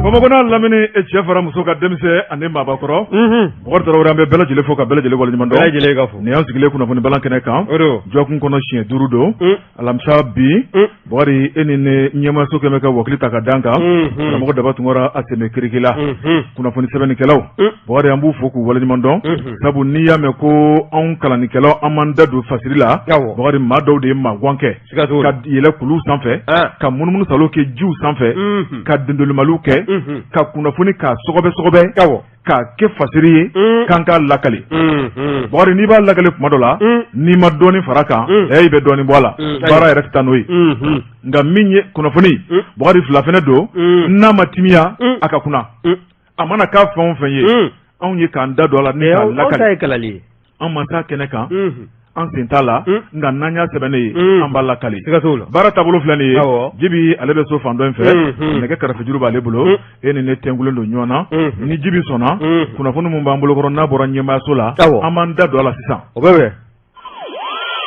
Bamakɔ n'a lamini, cɛ fara muso ka, denmisɛn ani maabakɔrɔ, Bukari Tarawele, an bɛ bɛɛ lajɛlen fo ka bɛɛ lajɛlen waleɲuman dɔn. Bɛɛ lajɛlen ka fo. Nin y'an sigilen kunnafoni balan kɛnɛ kan. O don. Dɔgɔkun kɔnɔ siɲɛ 5 don, alamisa bi, Bukari, e ni ne, ɲɛmaaso kɛmɛ ka wakili ta ka d'an kan, karamɔgɔ Daba Tunkara a sen bɛ kiriki la. Kunnafoni sɛbɛnnikɛlaw, Bukari, an b'u fo k'u waleɲuman dɔn, sabu n'i y'a mɛn ko anw kalannikɛlaw, an m'an da don fasiri la, Bukari, maa dɔw de ye magan kɛ ka yɛlɛ kulu sanfɛ, ka munumunu salo kɛ jiw sanfɛ, ka dondolimaliw kɛ, ka kunnafoni k'a sɔgɔbɛ sɔgɔbɛ, k'a kɛ fasiri ye, k'an k'a lakale. Bukari, n'i b'a lakale tuma dɔ la, n'i ma dɔɔnin fara kan, i bɛ dɔɔnin bɔ a la, baara yɛrɛ tɛ taa n'o ye. Nka min ye kunnafoni, Bukari, fila fana don, n'a ma timiya a ka kunna, a mana k'a fɛn o fɛn ye, anw ye k'an da don a la ni k'a lakale. An ma taa kɛnɛ kan, an sen t'a la, nka n'an y'a sɛbɛnnen ye, an b'a lakale. Baara taabolo filɛ nin ye. Jibi, ale bɛ so fan dɔ in fɛ, nɛgɛ karafejuru b'ale bolo, e ni ne tɛnkulen don ɲɔgɔn na. Ni Jibi sɔnna, kunnafoni min b'an bolokɔrɔ n'a bɔra ɲɛmaayaso la, an b'an da don a la sisan. O bɛ bɛn.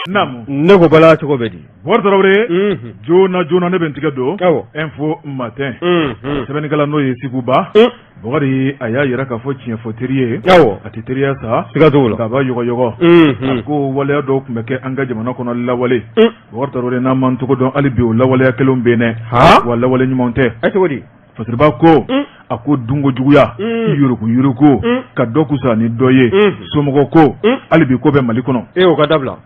Naamu. Ne ko, Bala, cogo bɛ di? Bukari Tarawele, joona joona ne bɛ n tigɛ don Info Matin. Sɛbɛnnikɛla n'o ye Siguba, Bukari, a y'a yira k'a fɔ tiɲɛ fɔ teri ye, a tɛ teriya sa. Siga t'o la. K'a b'a yɔgɔyɔgɔ. A ko waleya dɔw tun bɛ kɛ an ka jamana kɔnɔ lawale, Bukari Tarawele, n'an m'an tɔgɔ dɔn, hali bi o lawaleya kelenw bɛ yen dɛ, wa lawale ɲuman tɛ. Cogo di? Fasiriba ko, a ko dunko juguya, yuruku yuruku, ka dɔ kusa ni dɔ ye, somɔgɔ ko, hali bi ko bɛ Mali kɔnɔ. E, o ka dabila.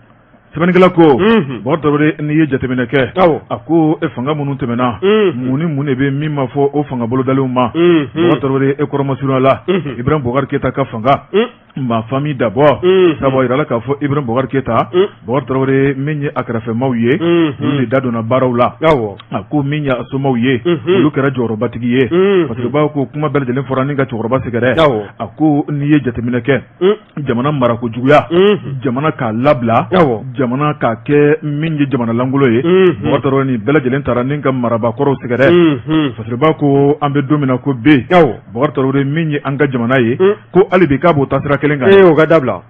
Sɛbɛnnikɛla ko, Bukari Tarawele, n'i ye jateminɛ kɛ, a ko e fanga minnu tɛmɛna, mun ni mun de bɛ min ma fɔ o fanga bolodalenw ma? Bukari Tarawele, e kɔrɔmasurunya la, Ibrahim Boubacar Keita ka fanga ma famille d'abord, sabu a yirala k'a fɔ Ibrahim Boubacar Keita, Bukari Tarawele, min ye a kɛrɛfɛmaw ye, olu de da donna baaraw la. A ko min ye a somaw ye, olu kɛra jɔyɔrɔbatigi ye. Fasiriba ko kuma bɛɛ lajɛlen fɔra ni ka cɛkɔrɔba sɛgɛrɛ. A ko n'i ye jateminɛ kɛ, jamana marako juguya, jamana k'a labila, jamana k'a kɛ min ye jamana lankolon ye, Bukari Tarawele, nin bɛɛ lajɛlen taara ni ka marabakɔrɔw sɛgɛrɛ. Fasiriba ko an bɛ don min na ko bi, Bukari Tarawele, min ye an ka jamana ye, ko hali bi k'a b'o taasira kelen kan. O ka dabila.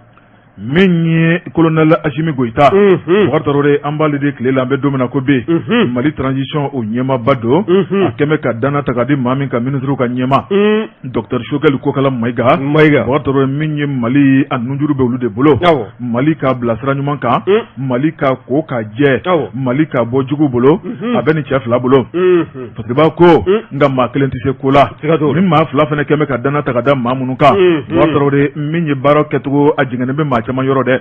Min ye colonel Asimi Goyita, Bukari Tarawele, an b'ale de tile la, an bɛ don min na ko bi, Mali transition o ɲɛmaaba don. A kɛmɛ ka danna ta ka di maa min ka ministre ka ɲɛma, docteur Choguel Kokala Mayiga. Mayiga. Bukari Tarawele, min ye Mali a nunjuru bɛ olu de bolo, Mali k'a bila sira ɲuman kan, Mali ka ko ka jɛ, Mali ka bɔ jugu bolo, a bɛ nin cɛ fila bolo. Fasiriba ko nka maa kelen tɛ se ko la, ni maa fila fana kɛmɛ ka danna ta ka da maa minnu kan, Bukari Tarawele, min ye baara kɛcogo, a jɛngɛnen bɛ maa caman yɔrɔ dɛ.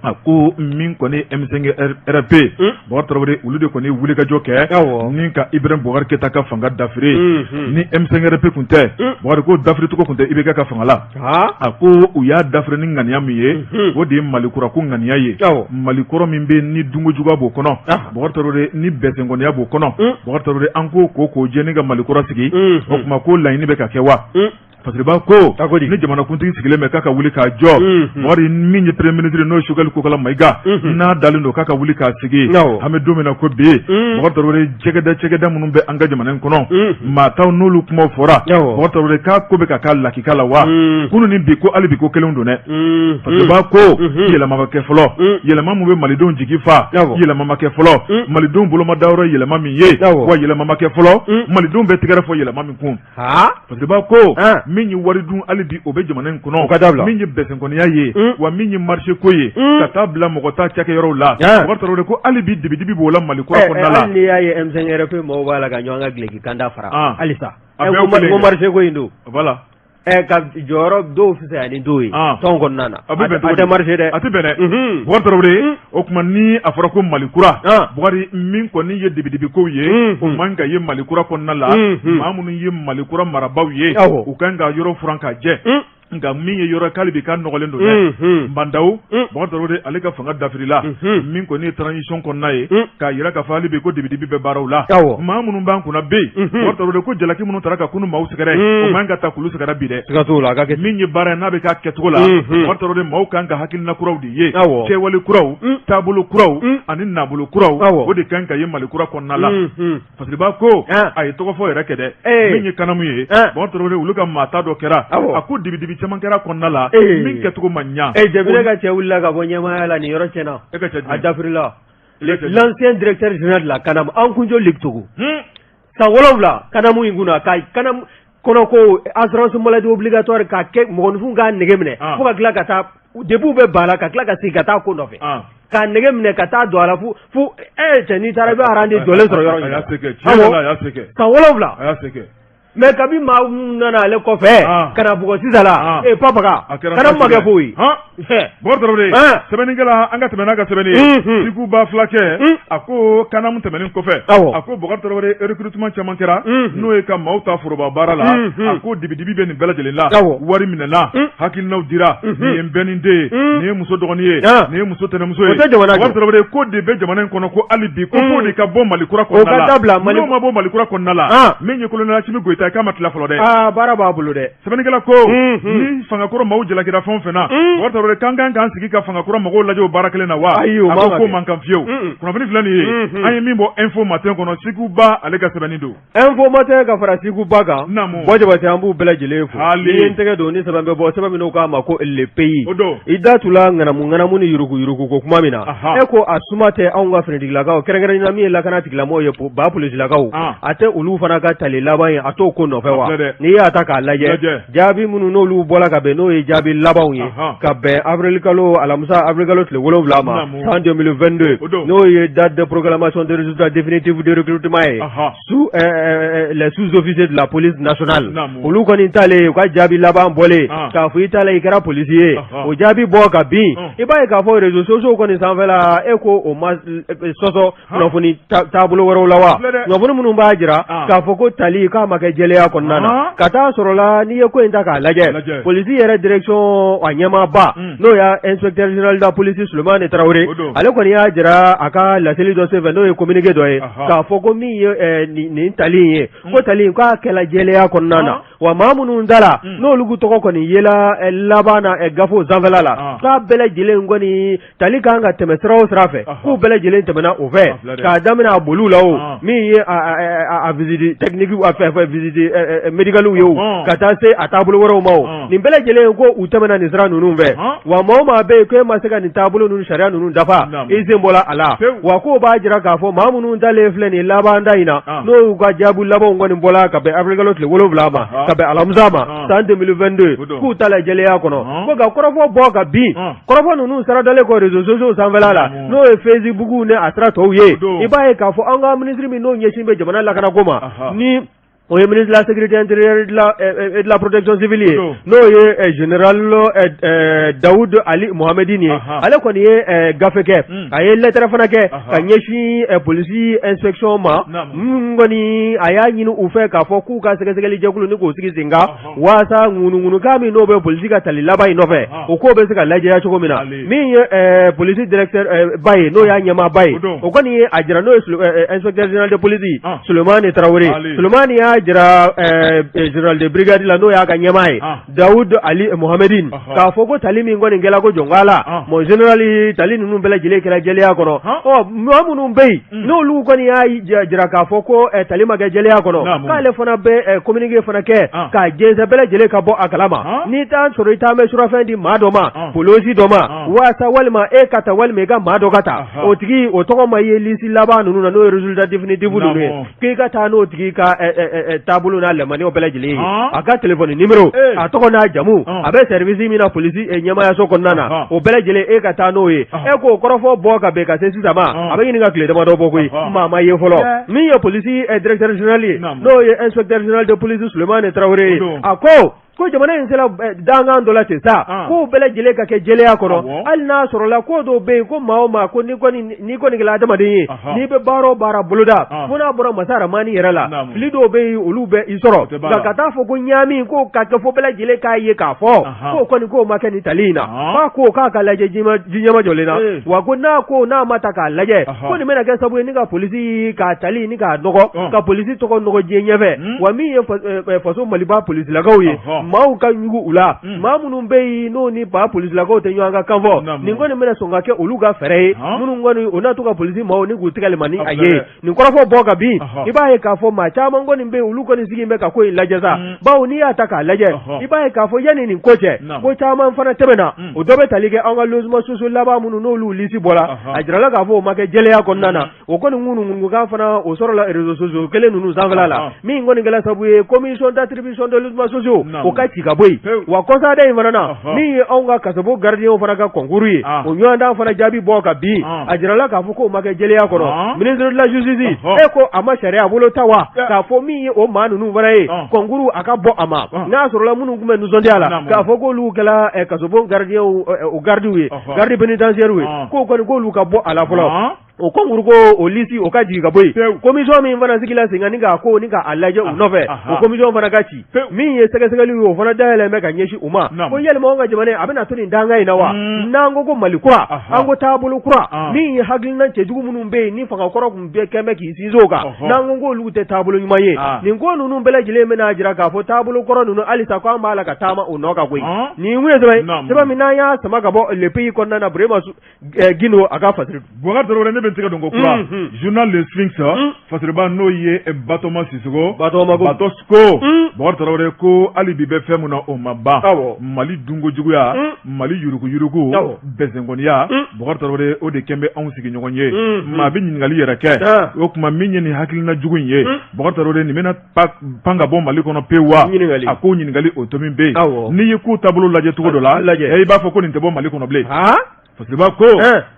A ko min kɔni M5 RP, Bukari Tarawele, olu de kɔni wulikajɔ kɛ ni ka Ibrahim Boubacar Keita ka fanga dafiri. Ni M5 RP tun tɛ, Bukari, ko dafiri cogo tun tɛ IBK ka fanga la. A ko u y'a dafiri ni ŋaniya min ye, o de ye Mali kura ko ŋaniya ye. Mali kɔrɔ min bɛ ni dunko juguya b'o kɔnɔ, Bukari Tarawele, ni bɛsɛnkɔniya b'o kɔnɔ, Bukari Tarawele, an ko ko k'o jɛ ni ka Mali kura sigi. O tuma ko laɲini bɛ ka kɛ wa? Fasiriba ko ni jamanakuntigi sigilen bɛ k'a ka wuli k'a jɔ, Bukari, min ye premier ministre n'o ye Choguel Kokala Mayiga, n'a dalen don k'a ka wuli k'a sigi, an bɛ don min na ko bi, Bukari Tarawele, cɛkɛda cɛkɛda minnu bɛ an ka jamana in kɔnɔ, maa taw n'olu kumaw fɔra, Bukari Tarawele, k'a ko bɛ ka k'a lakika la wa? Kunun ni bi, ko hali bi ko kelen don dɛ. Fasiriba ko yɛlɛma ma kɛ fɔlɔ, yɛlɛma min bɛ malidenw jigi fa, yɛlɛma ma kɛ fɔlɔ, malidenw bolo ma da yɔrɔ yɛlɛma min ye wa, yɛlɛma ma kɛ fɔlɔ, malidenw bɛ tɛgɛrɛ fɔ yɛlɛma min kun. Fasiriba ko min ye wari dun, hali bi o bɛ jamana in kɔnɔ, ka dabila. Min ye bɛsɛnkɔniya ye wa, min ye marché ko ye, ka taa bila mɔgɔ ta cakɛyɔrɔw la, Bukari Tarawele ko hali bi dibidibi b'o la Mali kura kɔnɔna la. Hali n'i y'a ye M5 RP mɔgɔw b'a la ka ɲɔgɔn ka duloki kanda fara halisa, A bɛɛ ye kelen ye. Ko marché ko in don. Voilà. Ka jɔyɔrɔ dɔw fisaya ni dɔw ye tɔn kɔnɔna na. A bɛ bɛn cogo A tɛ marché dɛ. A tɛ bɛn dɛ, Bukari Tarawele. O tuma ni a fɔra ko Mali kura, Bukari, min kɔni ye dibidibi kow ye, o man ka ye Mali kura kɔnɔna la. Maa minnu ye Mali kura marabaaw ye, u kan ka yɔrɔ furan ka jɛ. Nka min ye yɔrɔ k'ale bi k'a nɔgɔlen don dɛ. Bah N'Daw, Bukari Tarawele, ale ka fanga dafirila, min kɔni ye transition kɔnɔna ye, k'a jira k'a fɔ hali bi ko dibidibi bɛ baaraw la. Maa minnu b'an kunna bɛ yen, Bukari Tarawele, ko jalaki minnu taara ka kunun maaw sɛgɛrɛ, o man ka ta k'olu sɛgɛrɛ bi dɛ. Siga t'o la, a ka kɛ. Min ye baara ye, n'a bɛ k'a kɛcogo la, Bukari Tarawele, maaw kan ka hakilina kuraw de ye, kɛwale kuraw, taabolo kuraw ani nabolo kuraw, o de kan ka ye Mali kura kɔnɔna la. Fasiriba ko a ye tɔgɔ fɔ yɛrɛ kɛ dɛ. Min ye CANAM ye, Bukari Tarawele, olu ka maa ta dɔ kɛra, a ko dibidibi caman kɛra kɔnɔna la min kɛcogo ma ɲa. Jabire ka cɛ wulila ka bɔ ɲɛmaaya la nin yɔrɔ tiɲɛna. E ka cɛ? A dafirila, l'ancien directeur général de la CANAM, Ankunjo Luc Togo, san 7 CANAM in kunna ka CANAM. Kɔnɔ ko assurance maladie obligatoire ka kɛ mɔgɔninfin k'a nege minɛ fo ka tila ka taa depuis u bɛ ban a la ka tila ka segin ka taa ko nɔfɛ k'a nege minɛ ka taa don a la fo fo cɛ n'i taara i bɛ rang de jɔlen sɔrɔ yɔrɔ san 7. Mais kabi maa minnu nana ale kɔfɛ ka na bugɔ sisan la ee papaga kana ma kɛ foyi ye. Bɔkari Tarawele sɛbɛnnikɛla, an ka tɛmɛ n'a ka sɛbɛnni ye. Siguba fulakɛ a ko CANAM tɛmɛnen kɔfɛ, a ko Bɔkari Tarawele, recrutement caman kɛra, n'o ye ka maaw ta foroba baara la. A ko dibidibi bɛ nin bɛɛ lajɛlen la, wari minɛna, hakilinaw dira, nin ye n bɛnnin den ye, nin ye muso dɔgɔnin ye, nin ye muso tɛnɛmuso ye. Bɔkari Tarawele, ko de bɛ jamana in kɔnɔ ko hali bi ko f'o de ka bɔ Mali kura kɔnɔna la. N'o ma bɔ Mali kura kɔnɔna la, min ye colonel Asimi Goyita ye, k'a ma tila fɔlɔ dɛ. Aa, baara b'a bolo dɛ. Sɛbɛnnikɛla ko ni fangakɔrɔ maaw jalakira fɛn o fɛn na, Bɔkari Tarawele, k'an kan k'an sigi ka fangakɔrɔ mɔgɔw lajɛ o baara kelen na wa? Ayi, o a ko k'o man kan fiyewu. Kunnafoni filɛ nin ye, an ye min bɔ Info Matin kɔnɔ, Siguba ale ka sɛbɛnni don. Info Matin ka fara Siguba kan. Naamu. Bɔ Jabate, an b'u bɛɛ lajɛlen fo. N'i ye n tɛgɛ don ni sɛbɛn bɛ bɔ, sɛbɛn min n'u k'a ma ko Le Pays. O don. I da tula ŋanamu ŋanamu ni yurugu yurugu ko kuma min na. E ko a suma tɛ anw ka finitigilakaw, kɛrɛnkɛrɛnnenya la min ye lakana tigilamɔgɔw ye, ba polisilakaw, a tɛ olu fana ka tali laban ye, a t'o ko nɔfɛ wa? N'i y'a ta k'a lajɛ, jaabi minnu n'olu bɔra ka bɛn, n'o ye jaabi labanw ye ka bɛn avril kalo alamisa, avril kalo tile 7 ma, san 2022, n'o ye date de proclamation des résultats définitifs de recrutement ye sous les sous-officiers de la police nationale, olu kɔni talen, u ka jaabi laban bɔlen k'a fɔ i talen i kɛra polisi ye, o jaabi bɔ ka bin, i b'a ye k'a fɔ réseaux sociaux kɔni sanfɛla, e ko o ma sɔsɔ kunnafoni taabolo wɛrɛw la wa? Kunnafoni minnu b'a jira k'a fɔ ko tali k'a ma kɛ jɛlenya kɔnɔna na, ka taa sɔrɔ la, n'i ye ko in ta k'a lajɛ, polisi yɛrɛ direction a ɲɛmaaba, n'o y'a inspecteur général de la police Sulemani Tarawele, ale kɔni y'a jira a ka laseli dɔ senfɛ, n'o ye communiqué dɔ ye, k'a fɔ ko min ye nin tali in ye, ko tali in k'a kɛla jɛlenya kɔnɔna na, wa maa minnu tala, n'olu tɔgɔ kɔni yela laban na gafew sanfɛla la, k'a bɛɛ lajɛlen kɔni tali kan ka tɛmɛ sira o sira fɛ, k'u bɛɛ lajɛlen tɛmɛna o fɛ, k'a daminɛ a boliw la, o min ye a visite technique, a fɛ visite médicale ye, o ka taa se a taabolo wɛrɛw ma, o nin bɛɛ lajɛlen ko u tɛmɛna nin sira ninnu fɛ. Wa maa o maa bɛ yen ko e ma se ka nin taabolo ninnu, sariya ninnu dafa, i sen bɔra a la. Wa k'o b'a jira k'a fɔ maa minnu talen filɛ nin laban da in na, n'o y'u ka jaabi labanw kɔni bɔla ka bɛn avril kalo tile 7 ma, ka bɛn alamisa ma, san 2022, k'u tala jɛlenya kɔnɔ. Ko ka kɔrɔfɔ bɔ ka bin, kɔrɔfɔ ninnu sira dalen kɔ réseaux sociaux sanfɛla la, n'o ye Facebook ni a sira tɔw ye, i b'a ye k'a fɔ an ka minisiri min n'o ɲɛsin bɛ jamana lakanako ma, ni o ye ministre de la sécurité intérieure et de la protection civile ye, n'o ye général Daoud Ali Mohamedine ye, ale kɔni ye gafe kɛ, a ye lettre fana kɛ ka ɲɛsin polisi inspection ma. Min kɔni a y'a ɲini u fɛ k'a fɔ k'u ka sɛgɛsɛgɛli jɛkulu ni k'o sigi sen kan, waasa ŋunuŋunukan min n'o bɛ polisi ka tali laban in nɔfɛ, o ko bɛ se ka lajɛya cogo min na. Min ye polisi directeur ba ye, n'o y'a ɲɛmaaba ye, o kɔni ye a jira, n'o ye inspecteur général de police Sulemani Tarawele. Sulemani y'a jira général de brigade la, n'o y'a ka ɲɛmaa ye, Daoud Ali Mohamedine, k'a fɔ ko tali min kɔni kɛla, ko jɔnka la, mon général, tali ninnu bɛɛ lajɛlen kɛra jɛlenya kɔnɔ. Ɔ maa minnu bɛ yen, n'olu kɔni y'a jira k'a fɔ ko tali ma kɛ jɛlenya kɔnɔ, k'ale fana bɛ communiqué fana kɛ k'a jɛnsɛn, bɛɛ lajɛlen ka bɔ a kalama. N'i t'a sɔrɔ i taa bɛ surafɛn di maa dɔ ma, polisi dɔ ma, waasa walima e ka ta walima i ka maa dɔ ka ta, o tigi o tɔgɔ ma ye liste laban ninnu na, n'o ye résultat définitif ninnu ye, k'i ka taa n'o tigi ka taabolo n'a lamaniyaw bɛɛ lajɛlen ye, a ka téléphone numéro, a tɔgɔ n'a jamu, a bɛ service min na polisi ɲɛmaayaso kɔnɔna na, o bɛɛ lajɛlen e ka taa n'o ye. E k'o kɔrɔfɔ bɔ ka bɛn ka se sisan ma, a bɛ ɲini ka tile damadɔ bɔ koyi, maa ma ye fɔlɔ. Min ye polisi directeur général ye, n'o ye inspecteur général de police Sulemani Tarawele ye, a ko jamana in sera dankan dɔ la ten sa, k'o bɛɛ lajɛlen ka kɛ jɛlenya kɔnɔ, hali n'a sɔrɔla ko dɔw bɛ yen, ko maa o maa ko n'i kɔni kɛra adamaden ye, n'i bɛ baara o baara boloda, fo n'a bɔra masa Ramani yɛrɛ la, fili dɔw bɛ yen, olu bɛ i sɔrɔ. Nka ka taa fɔ ko ɲaami ko ka kɛ fo bɛɛ lajɛlen k'a ye k'a fɔ k'o kɔni k'o ma kɛ nin tali in na, k'a ko k'a ka lajɛ ji ɲɛmajɔlen na. Wa ko n'a ko n'a ma ta k'a lajɛ, ko nin bɛna kɛ sababu ye ni ka polisi ka tali ni k'a nɔgɔ, ka polisi tɔgɔ nɔgɔ diɲɛ ɲɛfɛ. Wa min ye faso Maliba polisilakaw ye, Maaw ka ɲugu u la, maa minnu bɛ yen n'o ni ba polisilakaw tɛ ɲɔgɔn ka kan fɔ, nin kɔni bɛna sɔn ka kɛ olu ka fɛɛrɛ ye, minnu kɔni o na to ka polisi maaw ni k'u tigɛli ma ni a ye nin kɔrɔfɔ bɔ ka bin. I b'a ye k'a fɔ maa caman kɔni bɛ yen, olu kɔni sigi bɛ ka ko in lajɛ sa, bawo n'i y'a ta k'a lajɛ, i b'a ye k'a fɔ yanni nin ko cɛ, ko caman fana tɛmɛna. O dɔ bɛ tali kɛ an ka logement sociaux laban minnu n'olu lisi bɔra, a jirala k'a fɔ o ma kɛ jɛlenya kɔnɔna na. O kɔni ŋunuŋunukan fana o sɔrɔla réseaux sociaux kelen ninnu sanfɛla la, min kɔni kɛla sababu ye commission d'attribution de logements sociaux o ka ci ka bɔ yen. Wa kɔsada in fana na, min ye anw ka kasobon gardien fana ka concours ye, o ɲɔgɔndan fana jaabi bɔ ka bin, a jirala k'a fɔ k'o ma kɛ jɛlenya kɔnɔ. Ministre de la justice e ko a ma sariya bolo ta wa k'a fɔ min ye o maa ninnu fana ye concours a ka bɔ a ma, n'a sɔrɔla minnu tun bɛ nisɔndiya la k'a fɔ k'olu kɛla kasobon gardien o gardiw ye, garde pénitentiaire ye, k'o kɔni k'olu ka bɔ a la fɔlɔ. O concours ko o lisi o ka jigin ka bɔ yen. Commission min fana sigila sen kan ni k'a ko ni k'a lajɛ u nɔfɛ, o commission fana ka ci. Min ye sɛgɛsɛgɛli ye, o fana dayɛlɛn bɛ ka ɲɛsin u ma ko yalima anw ka jamana a bɛna to nin dankan in na wa? N'an ko ko Mali kura, an ko taabolo kura, min ye hakilina cɛjugu minnu bɛ yen ni fanga kɔrɔ tun bɛ kɛn bɛ k'i sinsin o kan, n'an ko k'olu tɛ taabolo ɲuman ye, nin ko ninnu bɛɛ lajɛlen bɛna jira k'a fɔ taabolo kɔrɔ ninnu halisa ko an b'a la ka taama o nɔ kan koyi. Nin ye sɛbɛn sɛbɛn min n'an y'a sama ka bɔ Le Pays kɔnɔna na, Burema Gindo a ka fasiri. Bubakari Tarawele, ne bɛ n tɛgɛ don ko kura journal Le Sphinx, fasiriba n'o ye Batoma Sisoko, Batoma Batosco. Bubakari Tarawele ko hali bi bɛ fɛn min na o ma ban, Mali dunko juguya, Mali yuruguyurugu, bɛsɛnkɔniya. Bubakari Tarawele, o de kɛn bɛ anw sigiɲɔgɔn ye. Maa bɛ ɲininkali yɛrɛ kɛ, o tuma min ye nin hakilina jugu in ye, Bubakari Tarawele, nin bɛna pan ka bɔ Mali kɔnɔ pewu wa? A ko ɲininkali o tomi bɛ yen. N'i ye ko taabolo lajɛ cogo dɔ la, i b'a fɔ ko nin tɛ bɔ Mali kɔnɔ bilen. Fasiriba ko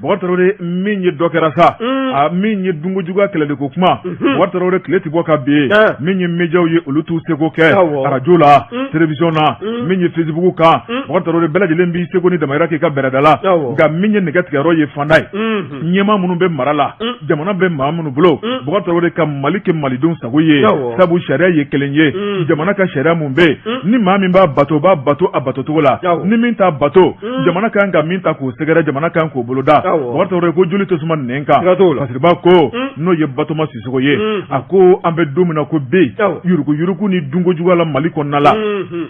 Bubakari Tarawele, min ye dɔ kɛra sa, a min ye dunko juguya kɛlɛli ko kuma, Bubakari Tarawele, tile tɛ bɔ ka bin. Min ye médiaw ye, olu t'u seko kɛ arajo la, télévision na, min ye Facebook kan. Bubakari Tarawele, bɛɛ lajɛlen b'i seko ni damayira k'i ka bɛrɛda la, nka min ye nɛgɛ tigɛyɔrɔ ye fanda ye, ɲɛmaa minnu bɛ mara la, jamana bɛ maa minnu bolo, Bubakari Tarawele, ka Mali kɛ malidenw sago ye, sabu sariya ye kelen ye. Jamana ka sariya mun bɛ yen, ni maa min b'a bato, b'a bato a batocogo la, ni min t'a bato, jamana kan ka min ta k'o sɛgɛrɛ, jamana kan k'o boloda. Bubakari Tarawele ko joli tɛ suma nɛn kan. Fasiriba ko n'o ye Batoma Sisoko ye, a ko an bɛ don min na ko bi, yuruguyurugu ni dunko juguya la Mali kɔnɔna la,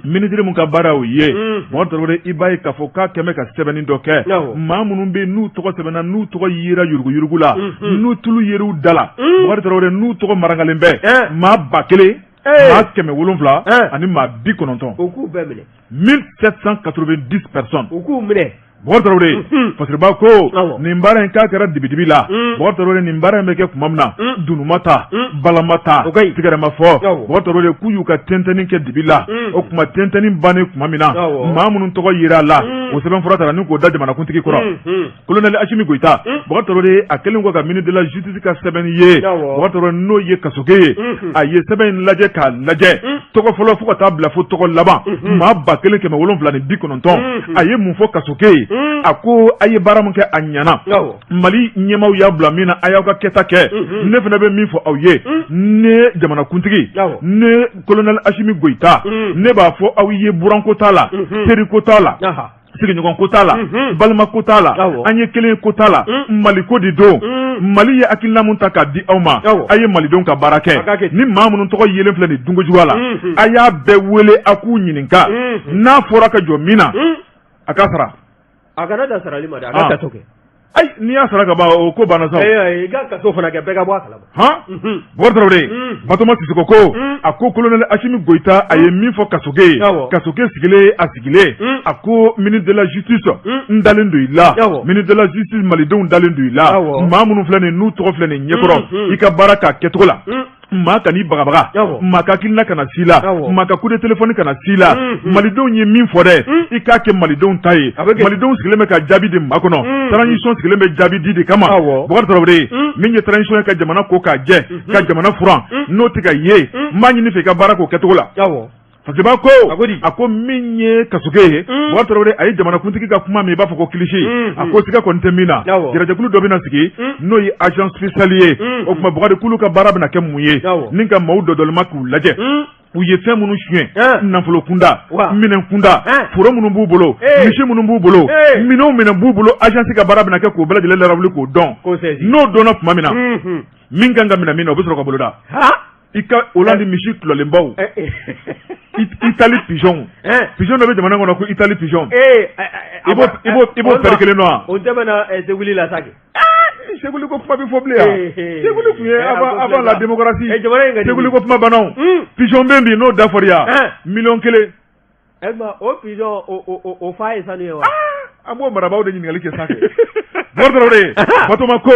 minisiri min ka baara o ye, Bubakari Tarawele, i b'a ye k'a fɔ k'a kɛmɛ ka sɛbɛnni dɔ kɛ, maa minnu bɛ n'u tɔgɔ sɛbɛnna, n'u tɔgɔ yera yuruguyurugu la, n'u tulu yer'u da la, Bubakari Tarawele, n'u tɔgɔ marangalen bɛ maa 1790. O k'u bɛɛ minɛ. 1790 personnes. U k'u minɛ. Bubakari Tarawele, Fasiriba ko nin baara in k'a kɛra dibidibi la. Bubakari Tarawele, nin baara in bɛ kɛ tuma min na, dunun ma ta, bala ma ta, tigɛrɛ ma fɔ. Bubakari Tarawele k'u y'u ka tɛntɛnni kɛ dibi la. O tuma tɛntɛnni bannen tuma min na, maa minnu tɔgɔ yera a la, o sɛbɛnfura taara ni k'o da jamanakuntigi kɔrɔ, Colonel Assimi Goïta. Bubakari Tarawele, a kɛlen kɔ ka ministre de la justice ka sɛbɛn ye, Bubakari Tarawele, n'o ye Kasoge ye, a ye sɛbɛn in lajɛ k'a lajɛ, tɔgɔ fɔlɔ fo ka taa bila fo tɔgɔ laban, maa 1790. A ye mun fɔ Kasoge ye? A ko a ye baara min kɛ, a ɲana. Mali ɲɛmaaw y'a bila min na, a y'aw ka kɛta kɛ. Ne fana bɛ min fɔ aw ye, ne jamanakuntigi, ne colonel Assimi Goïta, ne b'a fɔ aw ye, buranko t'a la, teriko t'a la, sigiɲɔgɔn ko t'a la, balima ko t'a la, an ye kelen ko t'a la, Mali ko de don. Mali ye hakilina mun ta k'a di aw ma, a ye malidenw ka baara kɛ. Ni maa minnu tɔgɔ yelen filɛ nin dunko juguya la, a y'a bɛɛ wele, a k'u ɲininka, n'a fɔra ka jɔ min na, a ka sara. A kana dan sarali ma dɛ, a ka kaso kɛ. Ayi, n'i y'a sara ka ban, o ko banna sa. I ka kaso fana kɛ, bɛɛ ka bɔ a kalama. Han, Bubakari Tarawele, Batoma Sisoko ko, a ko colonel Assimi Goïta, a ye min fɔ Kasoge ye, Kasoge sigilen, a sigilen, a ko ministre de la justice, n dalen don i la. Ministre de la justice, malidenw dalen don i la. Maa minnu filɛ nin, n'u tɔgɔ filɛ nin ɲɛkɔrɔ, i ka baara k'a kɛcogo la. Maa kan'i bagabaga, maa ka hakilina kana s'i la, maa ka coup de téléphone kana s'i la. Malidenw ye min fɔ dɛ, i k'a kɛ malidenw ta ye. Malidenw sigilen bɛ ka jaabi de makɔnɔ, transition sigilen bɛ jaabi di de kama. Bubakari Tarawele, min ye transition ye ka jamana ko k'a jɛ, ka jamana furan, n'o tɛ ka ye, n b'a ɲini fɛ i ka baara k'o kɛcogo la. Fasiriba ko, a ko min ye Kasoge ye, Bubakari Tarawele, a ye jamanakuntigi ka kuma min, i b'a fɔ ko kilisi, a ko siga kɔni tɛ min na, jɛrɛjɛkulu dɔ bɛna sigi, n'o ye agence spéciale ye. O tuma Bukari, k'olu ka baara bɛna kɛ mun ye? Ni ka maaw dɔdɔlima k'u lajɛ, u ye fɛn minnu suɲɛ, nafolo kunda, minɛn kunda, foro minnu b'u bolo, misi minnu b'u bolo, minɛn minɛn b'u bolo, agence ka baara bɛna kɛ k'o bɛɛ lajɛlen lawuli k'o dɔn. N'o dɔnna tuma min na, min kan ka minɛ min na, o bɛ sɔrɔ ka boloda. I ka Hollande misi tulɔlenbaw, i Italie pigeon, pigeon dɔ bɛ jamana kɔnɔ ko Italie pigeon. I b'o i b'o i b'o paire kelen dɔn wa? O tɛmɛna Seguli la sa kɛ. Seguli ko kuma bɛ fɔ bilen yan. Seguli tun ye avant la démocratie. Seguli ko kuma banna o. Pigeon bɛ bi n'o da fɔra yan, 1 million. O pigeon o fa ye sanu ye wa? An b'o marabaaw de ɲininkali kɛ sa kɛ. Bɔkari Tarawele, Batoma ko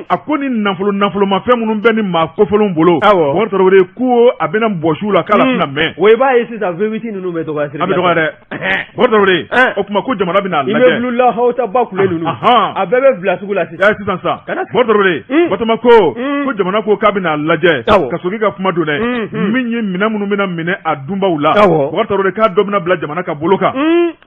a ko ni nafolo nafolomafɛn minnu bɛ ni maa kofɔlenw bolo, Bɔkari Tarawele ko a bɛna bɔsi u la k'a tɛna mɛn. Wa i b'a ye sisan V8 ninnu bɛ dɔgɔya. A bɛ dɔgɔya dɛ. Bɔkari Tarawele, o tuma ko jamana bɛna lajɛ. Immeuble la hawuta kule ninnu, a bɛɛ bɛ bila sugu la sisan. Sisan sa, Bɔkari Tarawele, Batoma ko ko jamana ko k'a bɛna lajɛ ka sogi ka kuma don dɛ, min ye minɛn minnu bɛna minɛ a dunbaw la, Bɔkari Tarawele, k'a dɔ bɛna bila jamana ka bolo kan,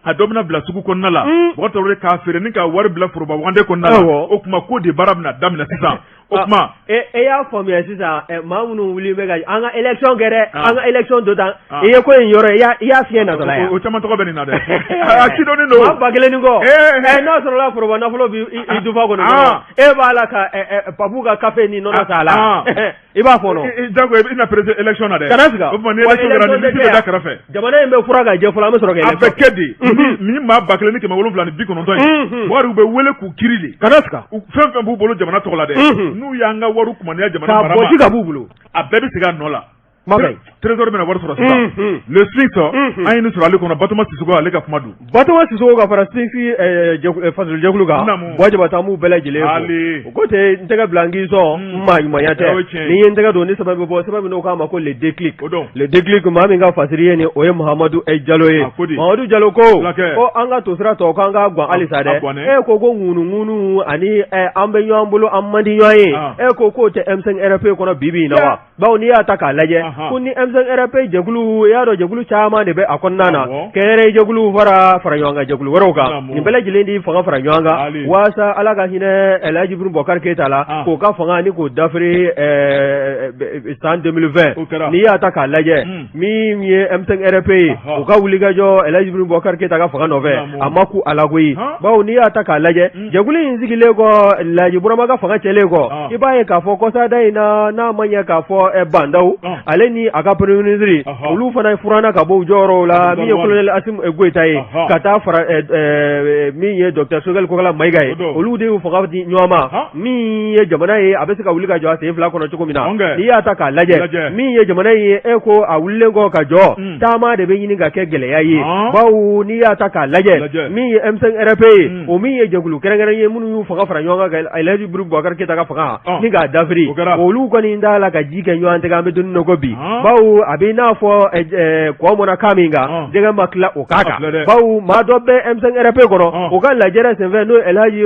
a dɔ bɛna bila sugu kɔnɔna la, Bɔkari Tarawele, k'a feere ni ka wari bila foroba wagande kɔnɔna la. O tuma ko de baara bɛna daminɛ sisan, o tuma. E y'a faamuya sisan, maa minnu wuli bɛ ka an ka élection kɛ dɛ, an ka élection dɔ tan, i ye ko in yɔrɔ i y'a fiɲɛ natɔla ye. O caman tɔgɔ bɛ nin na dɛ, a ci dɔnnen don. Maa 1000 ni kɔ. N'a sɔrɔla foroba nafolo bɛ i dufa kɔnɔ, e b'a la ka papu ka kafe ni nɔnɔ t'a la. I b'a fɔ jago i bɛna président élection na dɛ. Kana siga. O tuma ni élection kɛra, ni liste bɛ da kɛrɛfɛ. Jamana in bɛ furan ka jɛ fɔlɔ, an bɛ sɔrɔ ka A bɛ kɛ di ni maa 1790 in wari, u bɛ wele k'u kiri de. Kana siga. Fɛn fɛn b'u bolo jamana tɔgɔ la dɛ, n'u y'an ka wariw kumaniya jamana mara ma. K'a bɔsi ka b'u bolo. A bɛɛ bɛ segin a nɔ la. Trésor bɛna wari sɔrɔ sisan. Le Sphinx, an ye nin sɔrɔ ale kɔnɔ, Batoma Sisoko, ale ka kuma don. Batoma Sisoko ka fara Sphinx fasojɛkulu kan, Buwa Jabate, an b'u bɛɛ lajɛlen fo. O ko tɛ n tɛgɛ bila n k'i sɔn, maa ɲumanya tɛ. N'i ye n tɛgɛ don ni sɛbɛn bɛ bɔ, sɛbɛn min n'o k'a ma ko Le Déclic. Le Déclic, maa min ka fasiri ye nin, o ye Mahamadu Jalo ye. Mahamadu Jalo ko ko an ka tosira tɔ k'an ka gan halisa dɛ. E ko ko ŋunuŋunu ani an bɛ ɲɔgɔn bolo, an man di ɲɔgɔn ye, e ko k'o tɛ M5 RFP kɔnɔ bi bi in na wa? Bawo n'i y'a ta k'a lajɛ ko ni M5 RFP jɛkulu, i y'a dɔn jɛkulu caman de bɛ a kɔnɔna na, kɛnyɛrɛye jɛkulu fara fara ɲɔgɔn kan jɛkulu wɛrɛw kan, nin bɛɛ lajɛlen di fanga fara ɲɔgɔn kan waasa Ala ka hinɛ Elhaji Ibrahim Boubacar Keita la, k'o ka fanga ni k'o dafiri san 2020. N'i y'a ta k'a lajɛ, min ye M5 RFP ye, u ka wulikajɔ Elhaji Ibrahim Boubacar Keita ka fanga nɔfɛ, a ma ku a la koyi. Bawo n'i y'a ta k'a lajɛ, jɛkulu in sigilen kɔ Laji Burama ka fanga cɛlen kɔ, i b'a ye k'a fɔ kɔsada in na, n'a ma ɲɛ k'a fɔ Bah N'Daw, ale ni a ka premier ministre, olu fana furanna ka bɔ u jɔyɔrɔw la, min ye colonel Assimi Goïta ye, ka taa fara min ye docteur Choguel Kokalla Maïga ye, olu de y'u fanga di ɲɔgɔn ma. Min ye jamana ye, a bɛ se ka wuli ka jɔ a sen fila kɔnɔ cogo min na, n'i y'a ta k'a lajɛ, min ye jamana in ye, e ko a wulilen kɔ ka jɔ, taama de bɛ ɲini ka kɛ gɛlɛya ye. Bawo n'i y'a ta k'a lajɛ, min ye M5 RFP ye, o min ye jɛkulu kɛrɛnkɛrɛn ye minnu y'u fanga fara ɲɔgɔn kan ka Elhaji Ibrahim Boubacar Keita ka fanga ni k'a dafiri, olu kɔni t'a la ka ji kɛ ɲɔgɔn tɛgɛ. An bɛ don min na ko bi, bawo a bɛ n'a fɔ kɔ mɔnna kan min kan, jɛgɛ ma tila o k'a kan. Bawo maa dɔ bɛ M5 RFP kɔnɔ, o ka lajɛrɛ senfɛ, n'o ye Elhaji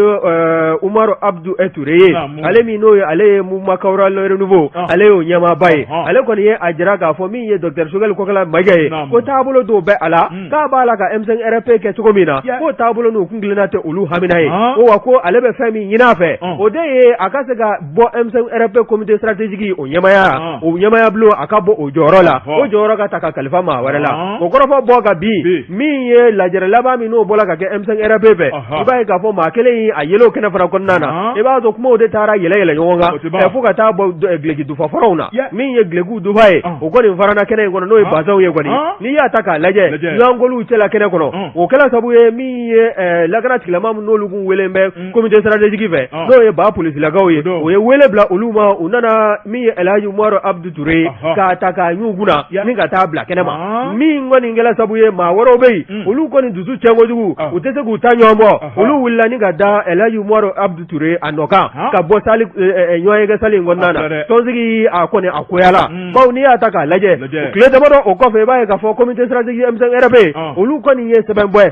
Umaru Abdu Ture ye, ale min n'o ye ale ye Mouvement Kawura le Renouveau, ale y'o ɲɛmaaba ye. Ale kɔni ye a jira k'a fɔ min ye docteur Choguel Kokalla Maïga ye, ko taabolo dɔw bɛ a la, k'a b'a la ka M5 RFP kɛ cogo min na, k'o taabolo n'u kuntilenna tɛ olu hamina ye. Ko wa ko ale bɛ fɛn min ɲini a fɛ, o de ye a ka se ka bɔ M5 RFP comité stratégique o ɲɛmaaya, o ɲɛmaaya bulon, a ka bɔ o jɔyɔrɔ la, o jɔyɔrɔ ka ta ka kalifa maa wɛrɛ la. O kɔrɔfɔ bɔ ka bin, min ye lajɛrɛ laban min n'o bɔra ka kɛ M5 RFP fɛ, i b'a ye k'a fɔ maa kelen in a yel'o kɛnɛ fana kɔnɔna na. I b'a sɔrɔ kumaw de taara yɛlɛ yɛlɛ ɲɔgɔn kan fo ka taa bɔ duloki dufa faraw na. Min ye dulokiw dufa ye, o kɔni farana kɛnɛ in kɔnɔ, n'o ye bazɛnw ye kɔni. N'i y'a ta k'a lajɛ, ɲɔgɔnkɔliw cɛla kɛnɛ kɔnɔ, o kɛla sabu ye min ye lakana tigilama minnu n'olu kun wele bɛ comité stratégique fɛ, n'o ye ba polisilakaw ye, o ye wele bila olu ma. U nana min ye Elhaji Umaru Abdu Ture ye, k'a ta k'a ɲun kunna ni ka taa bila kɛnɛ ma. Min kɔni kɛla sabu ye, maa wɛrɛw bɛ yen, olu kɔni dusu cɛn kojugu, u tɛ se k'u ta ɲɔgɔn bɔ, olu wulila ni ka da Elhaji Umaru Abdu Ture a nɔ kan ka bɔ salle ɲɔgɔnyekɛ salle in kɔnɔna na. Tɔnsigi a kɔni a goyala, bawo n'i y'a ta k'a lajɛ, tile damadɔ o kɔfɛ, i b'a ye k'a fɔ comité stratégique M5 RFP, olu kɔni ye sɛbɛn bɔ.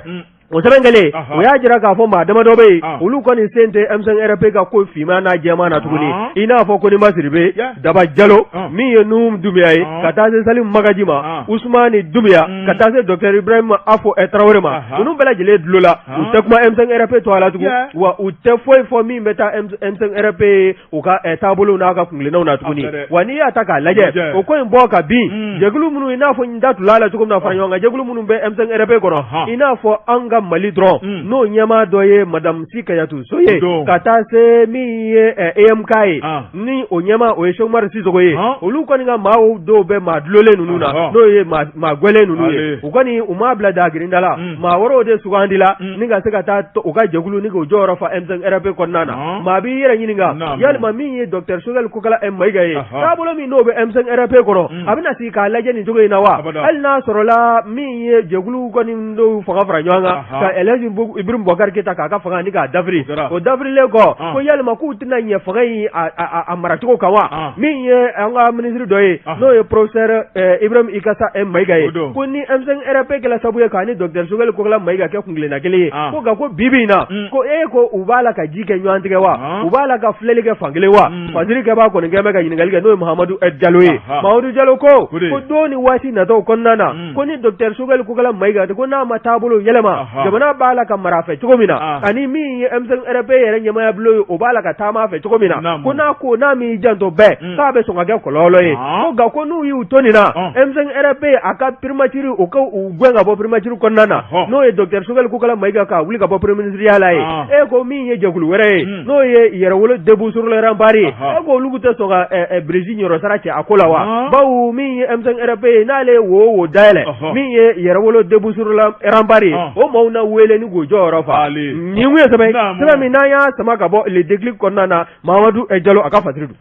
O sɛbɛn kɛlen, o y'a jira k'a fɔ maa damadɔ bɛ yen, olu kɔni sen tɛ M5 RFP ka ko finman n'a jɛman na tuguni, i n'a fɔ Koniba Sidibe, Daba Jalo, min ye Nuhum Dunbiya ye, ka taa se Salim Magaji ma, Usumani Dunbiya, ka taa se docteur Ibrahim Afo Tarawele ma. Ninnu bɛɛ lajɛlen dulola, u tɛ kuma M5 RFP tɔgɔ la tugun, wa u tɛ foyi fɔ min bɛ taa M5 RFP u ka taabolo n'a ka kuntilennaw na tuguni. Wa n'i y'a ta k'a lajɛ, o ko in bɔ ka bin, jɛkulu minnu, i n'a fɔ n da tun la cogo min na, fara ɲɔgɔn kan jɛkulu minnu bɛ M5 RFP kɔnɔ, i n'a fɔ an ka ka Mali dɔrɔn n'o ɲɛmaa dɔ ye madame Si Kajatu So ye ka taa se min ye EMK ye ni o ɲɛmaa o ye Sɛki Umaru Sisoko ye olu kɔni ka maaw dɔw bɛ maa dulolen ninnu na n'o ye maa gɛlɛn ninnu ye u kɔni u m'a bila dagirinda la maa wɛrɛw de sugandila ni ka se ka taa u ka jɛkulu ni k'o jɔyɔrɔ fa M5 RP kɔnɔna na maa b'i yɛrɛ ɲininka yalima min ye docteur Sogɛli Kokala Mayiga ye taabolo min n'o bɛ M5 RP kɔnɔ a bɛna sigi k'a lajɛ nin cogo in na wa hali n'a sɔrɔla min ye jɛkulu kɔni dɔw fanga fara ɲɔgɔn kan ka Elhaji Ibrahim Boubacar Keita k'a ka fanga ni k'a dafiri o dafirilen kɔ ko yalima k'u tɛna ɲɛ fanga in a maracogo kan wa min ye an ka minisiri dɔ ye n'o ye professeur Ibrahim Ikasa Mayiga ye ko ni M5 RP kɛla sababu ye k'a ni docteur Sogɛli Kokala Mayiga kɛ kuntilenna kelen ye ko nka ko bi bi in na ko e ko u b'a la ka ji kɛ ɲɔgɔn tigɛ wa u b'a la ka filɛli kɛ fan kelen wa fasiri kɛbaa kɔni kɛlen bɛ ka ɲininkali kɛ n'o ye Mahamadu Jalo ye Mahamadu Jalo ko ko don ni waati nataw kɔnɔna na ko ni docteur Sogɛli Kokala Mayiga ko n'a ma taabolo yɛlɛma jamana b'a la ka mara a fɛ cogo min na ani min ye M5 RP yɛrɛ ɲɛmaaya bulon ye o b'a la ka taama a fɛ cogo min na ko n'a ko n'a m'i janto bɛɛ k'a bɛ sɔn ka kɛ kɔlɔlɔ ye ko nka ko n'u y'u to nin na M5 RP a ka primature o ka u gɛn ka bɔ primature kɔnɔna na n'o ye docteur Sogɛli Kokala Mayiga ka wuli ka bɔ premier ministre la ye e ko min ye jɛkulu wɛrɛ ye n'o ye yɛrɛwolo debout sur les remparts ye e ko olu tɛ sɔn ka bilisi niyɔrɔ sara cɛ a ko la wa bawo min ye M5 RP ye n'ale ye wo wo dayɛlɛ min ye yɛrɛwolo debout sur les remparts ye o maaw na wele ni k'o jɔyɔrɔ fa nin kun ye sɛbɛn sɛbɛn min n'an y'a sama ka bɔ Le Déclic kɔnɔna na Mahamadu Jalo a ka fasiri don.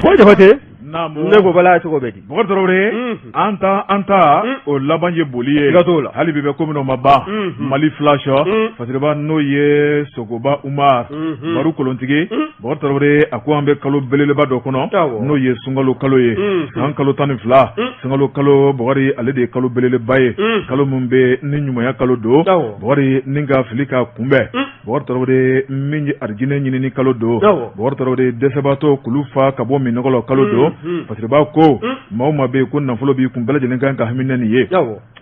Bon Jabate ne ko bala cogo bɛ di Bukari Tarawele an ta an ta o laban ye boli ye siga t'o la hali bi bɛ ko min o ma ban Mali flash fasiriba n'o ye Sogoba Umar Baru kolontigi Bukari Tarawele a ko an bɛ kalo belebeleba dɔ kɔnɔ n'o ye sunkalo kalo ye san kalo 12 sunkalo kalo Bukari ale de ye kalo belebeleba ye kalo min bɛ ni ɲumanya kalo don Bukari ni ka fili ka kunbɛn Bukari Tarawele min ye arijinɛ ɲinini kalo don Bukari Tarawele dɛsɛbaatɔ k'olu fa ka bɔ minnɔgɔ la kalo don fasiriba ko maa o maa bɛ yen ko nafolo b'i kun bɛɛ lajɛlen kan ka hami ni nin ye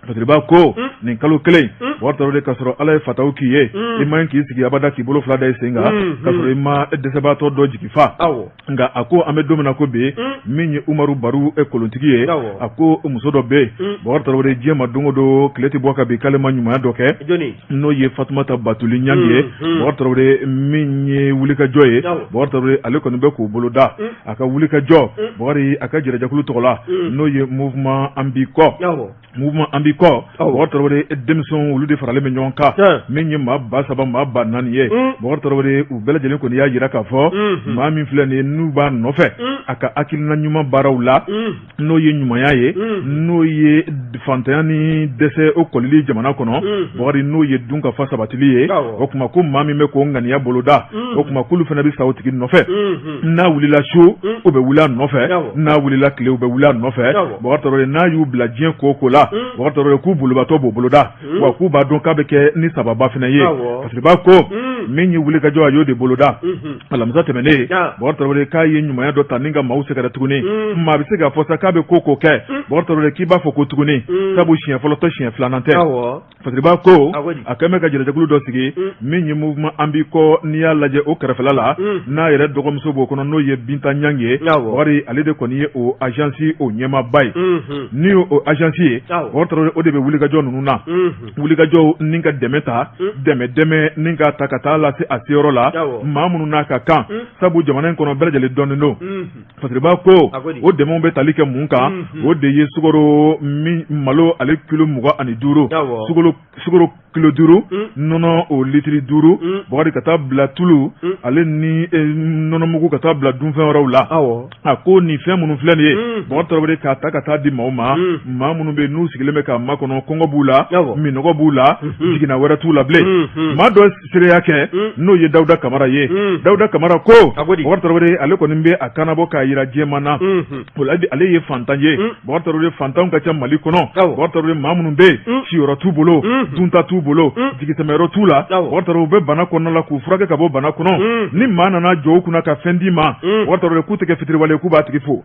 fasiriba ko nin kalo kelen Bukari Tarawele k'a sɔrɔ Ala ye fatawu k'i ye i man k'i sigi abada k'i bolo fila da i sen kan k'a sɔrɔ i ma dɛsɛbaatɔ dɔ jigi fa nka a ko an bɛ don min na ko bi min ye Umaru Baru kolontigi ye a ko muso dɔ bɛ yen Bukari Tarawele diɲɛ ma don o don tile tɛ bɔ ka bin k'ale ma ɲumanya dɔ kɛ n'o ye Fatumata Batuli Ɲangi ye Bukari Tarawele min ye wulikajɔ ye Bukari Tarawele ale kɔni bɛ k'o boloda a ka wulikajɔ Bukari a ka jɛrɛjɛkulu tɔgɔ la n'o ye mouvement an b'i kɔ mouvement an b'i kɔ Bukari Tarawele denmisɛnw olu de faralen bɛ ɲɔgɔn kan min ye maa 3000 maa 4000 ye Bukari Tarawele u bɛɛ lajɛlen kɔni y'a jira k'a fɔ maa min filɛ nin ye n'u b'a nɔfɛ a ka hakilina ɲuman baaraw la n'o ye ɲumanya ye n'o ye fantanya ni dɛsɛ o kɔlili jamana kɔnɔ Bukari n'o ye dun ka fa sabatili ye o tuma ko maa min bɛ k'o ŋaniya boloda o tuma k'olu fana bɛ sa o tigi nɔfɛ n'a wulila su u bɛ wuli a nɔfɛ n'a wulila tile u bɛ wuli a nɔfɛ Bukari Tarawele n'a y'u bila diɲɛ ko o ko la Bukari Tarawele k'u bolibatɔ b'o boloda wa k'u b'a dɔn k'a bɛ kɛ ni sababa fana ye fasiriba ko min ye wulikajɔ a y'o de boloda alamisa tɛmɛnen Bukari Tarawele k'a ye ɲumanya dɔ ta ni ka maaw sɛgɛrɛ tuguni maa bɛ se k'a fɔ sa k'a bɛ ko ko kɛ Bukari Tarawele k'i b'a fɔ ko tuguni sabu siɲɛ fɔlɔ tɛ siɲɛ filanan tɛ Fasiriba ko a kɛlen bɛ ka jɛrɛjɛkulu dɔ sigi min ye mouvement an b'i kɔ n'i y'a lajɛ o kɛrɛfɛla la n'a yɛrɛ dɔgɔmuso b'o kɔnɔ n'o ye Binta Ɲangi ye Bukari ale de kɔni ye o agence o ɲɛmaaba ye ni o agence ye Bukari Tarawele o de bɛ wulikajɔ ninnu na wulikajɔ ni ka dɛmɛ ta dɛmɛ ni ka ta ka taa lase a seyɔrɔ la maa minnu n'a ka kan sabu jamana in kɔnɔ bɛɛ lajɛlen dɔnnen don Fasiriba ko o dɛmɛw bɛ tali kɛ mun kan o de ye sukaro malo ale kilo 25 sukaro kilo 5 nɔnɔ o litiri 5 Bukari ka taa bila tulu ale ni nɔnɔmugu ka taa bila dunfɛn wɛrɛw la a ko nin fɛn minnu filɛ nin ye Bukari Tarawele k'a ta ka taa di maaw ma maa minnu bɛ n'u sigilen bɛ k'a makɔnɔ kɔngɔ b'u la minnɔgɔ b'u la jiginna wɛrɛ t'u la bilen maa dɔ seereya kɛ n'o ye Dawuda Kamara ye Dawuda Kamara ko Bukari Tarawele ale kɔni bɛ a kannabɔ k'a jira diɲɛmaa na o la ale ye fantan ye Bukari Tarawele fantanw ka ca Mali kɔnɔ Bukari Tarawele maa minnu bɛ yen siyɔrɔ t'u bolo dunta t'u bolo, jigisɛmɛyɔrɔ t'u la. Bubakari Tarawele, u bɛ bana kɔnɔna la k'u furakɛ ka bɔ bana kɔnɔ. Ni maa nana jɔ u kunna ka fɛn d'i ma, Bubakari Tarawele, k'u tɛ kɛ fitiriwale, k'u b'a tigi fo.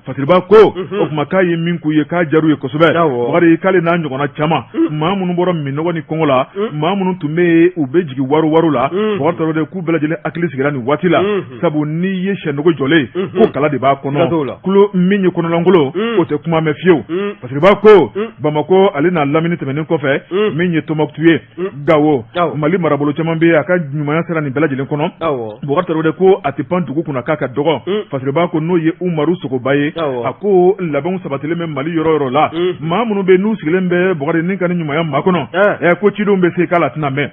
Fasiriba ko o tuma k'a ye min k'u ye, k'a diyar'u ye kosɛbɛ. Bubakari, k'ale n'a ɲɔgɔnna caman, maa minnu bɔra minnɔgɔ ni kɔngɔ la, maa minnu tun bɛ yen, u bɛ jigin waru waru la, Bubakari Tarawele, k'u bɛɛ lajɛlen hakili sigira nin waati la, sabu n'i ye sɛnogo jɔlen, ko kala de b'a kɔnɔ, kulo min ye kɔnɔlankolon, o tɛ kuma mɛn fiyewu. Fasiriba ko Bamakɔ ale n'a lamini tɛmɛnen kɔfɛ, min ye Tɔnbukutu ye, Gawo, Mali marabolo caman bɛ yen, a ka ɲumanya sera nin bɛɛ lajɛlen kɔnɔ. Bubakari Tarawele ko a tɛ pan dugu kunna k'a ka dɔgɔ. Fasiriba ko n'o ye Umaru Sogoba ye, a ko labɛnw sabatilen bɛ Mali yɔrɔ yɔrɔ la. Maa minnu bɛ n'u sigilen bɛ, Bubakari, ni ka ni ɲumanya makɔnɔ, ko cidenw bɛ se k'a la tɛna mɛn.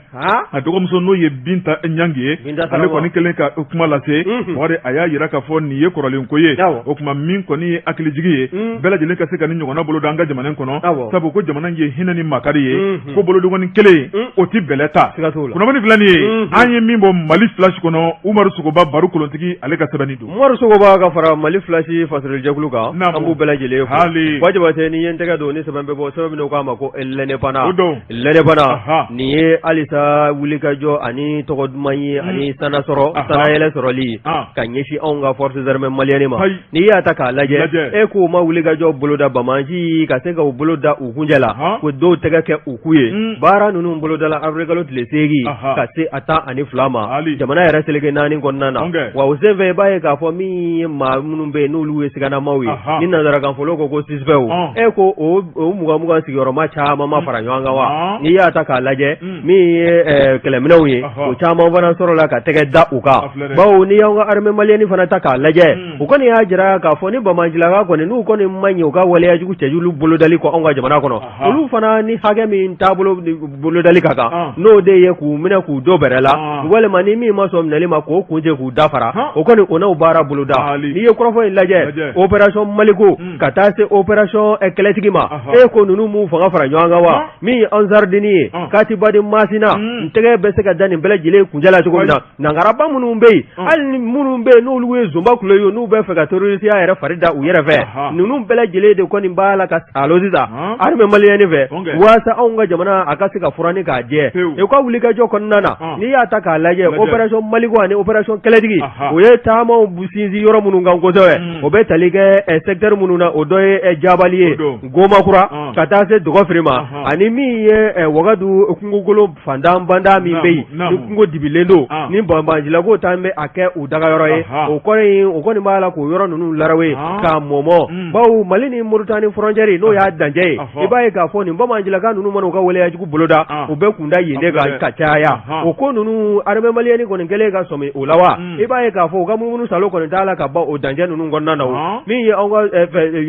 A dɔgɔmuso n'o ye Binta Ɲangi ye, ale kɔni kɛlen ka kuma lase, Bubakari, a y'a jira k'a fɔ nin ye kɔrɔlen ko ye. O tuma min kɔni ye hakilijigi ye, bɛɛ lajɛlen ka se ka nin ɲɔgɔnna boloda an ka jamana kɔnɔ, sabu ko jamana ye hinɛ ni makari ye, ko bolodengɔnin kelen o tɛ bɛlɛ ta. Kunnafoni filɛ nin ye, an ye min bɔ Mali Flash kɔnɔ, Umaru Sogoba baro kolontigi, ale ka sɛbɛnni don. Umaru Sogoba ka fara Mali Flash fasirijɛkulu kan, an b'u bɛɛ lajɛlen fo. Buwa Jabatɛ, ni ye n tɛgɛ don ni sɛbɛn bɛ bɔ, sɛbɛn min k'a ma ko L'Indépendant. L'Indépendant, nin ye halisa wulikajɔ ani tɔgɔ duman ye ani sana sɔrɔ, sanayɛlɛ sɔrɔli ka ɲɛsin anw ka forces armées maliennes ma. N'i y'a ta k'a lajɛ, e k'u ma wulikajɔ boloda banbaanci ka se ka u bolo da u kunjɛ la, ko dɔw tɛgɛ kɛ u ku ye. Baara ninnu bolodala avril kalo tile 8 ka se a 12 ma, jamana yɛrɛ seleke naani kɔnɔna na. Wa o senfɛ, i b'a ye k'a fɔ min ye maa minnu bɛ yen n'olu ye siganamaw ye, ni nanzarakan fɔlɔ ko suspects, e ko o 20 sigiyɔrɔma caman ma fara ɲɔgɔn kan wa? N'i y'a ta k'a lajɛ, min ye kɛlɛminɛnw ye, o caman fana sɔrɔla ka tɛgɛ da u kan. Bawo n'i y'an ka armée malienne fana ta k'a lajɛ, u kɔni y'a jira k'a fɔ ni banbaancilaka kɔni, n'u kɔni ma ɲɛ u ka waleya jugu cɛjugu bolodali kɔ anw ka jamana kɔnɔ, olu fana ni hakɛ min taabolo bolodali ka kan, n'o de ye k'u minɛ k'u don bɛrɛ la, walima ni min ma sɔn minɛli ma, k'o kuncɛ k'u dafara, o kɔni o n'o baara boloda. N'i ye kɔrɔfɔ in lajɛ, opération Maliko ka taa se opération Kɛlɛtigi ma, e ko ninnu m'u fanga fara ɲɔgɔn kan wa? Min ye Ansardini ye, Katiba de Masina, n tɛgɛ bɛ se ka da nin bɛɛ lajɛlen kuncɛ la cogo min na. Nangaraba minnu bɛ yen, hali ni minnu bɛ yen n'olu ye zonba kulo ye, n'u bɛ fɛ ka terrorisiya yɛrɛ fari da u yɛrɛ fɛ, ninnu bɛɛ lajɛlen de kɔni b'a la ka salo sisan armée malienne fɛ, waasa anw ka jamana a ka se ka furan ni k'a jɛ. U ka wulikajɔ kɔnɔna na, n'i y'a ta k'a lajɛ, opération Maliko ani opération Kɛlɛtigi, o ye taamaw sinsin yɔrɔ minnu kan kosɛbɛ, o bɛ tali kɛ secteur minnu na, o dɔ ye Jabali ye, Gomakura, ka taa se Dɔgɔfiri ma, ani min ye Wagadu kungokolo fantan banda min bɛ yen ni kungo dibilen don, ni banbaancilakaw ta bɛ a kɛ u dagayɔrɔ ye. O kɔrɔ in, o kɔni b'a la k'o yɔrɔ ninnu larawe k'a mɔmɔ, bawo Mali ni Mauritanie frontière, n'o y'a dancɛ ye, i b'a ye k'a fɔ nin banbaancilaka ninnu mana u ka waleya jugu boloda, u bɛ kunda yen de kan ka caya. O ko ninnu, armée malienne kɔni kɛlen ka sɔmi o la wa, i b'a ye k'a fɔ u ka munumunu salo kɔni t'a la ka ban o dancɛ ninnu kɔnɔna na. Min ye anw ka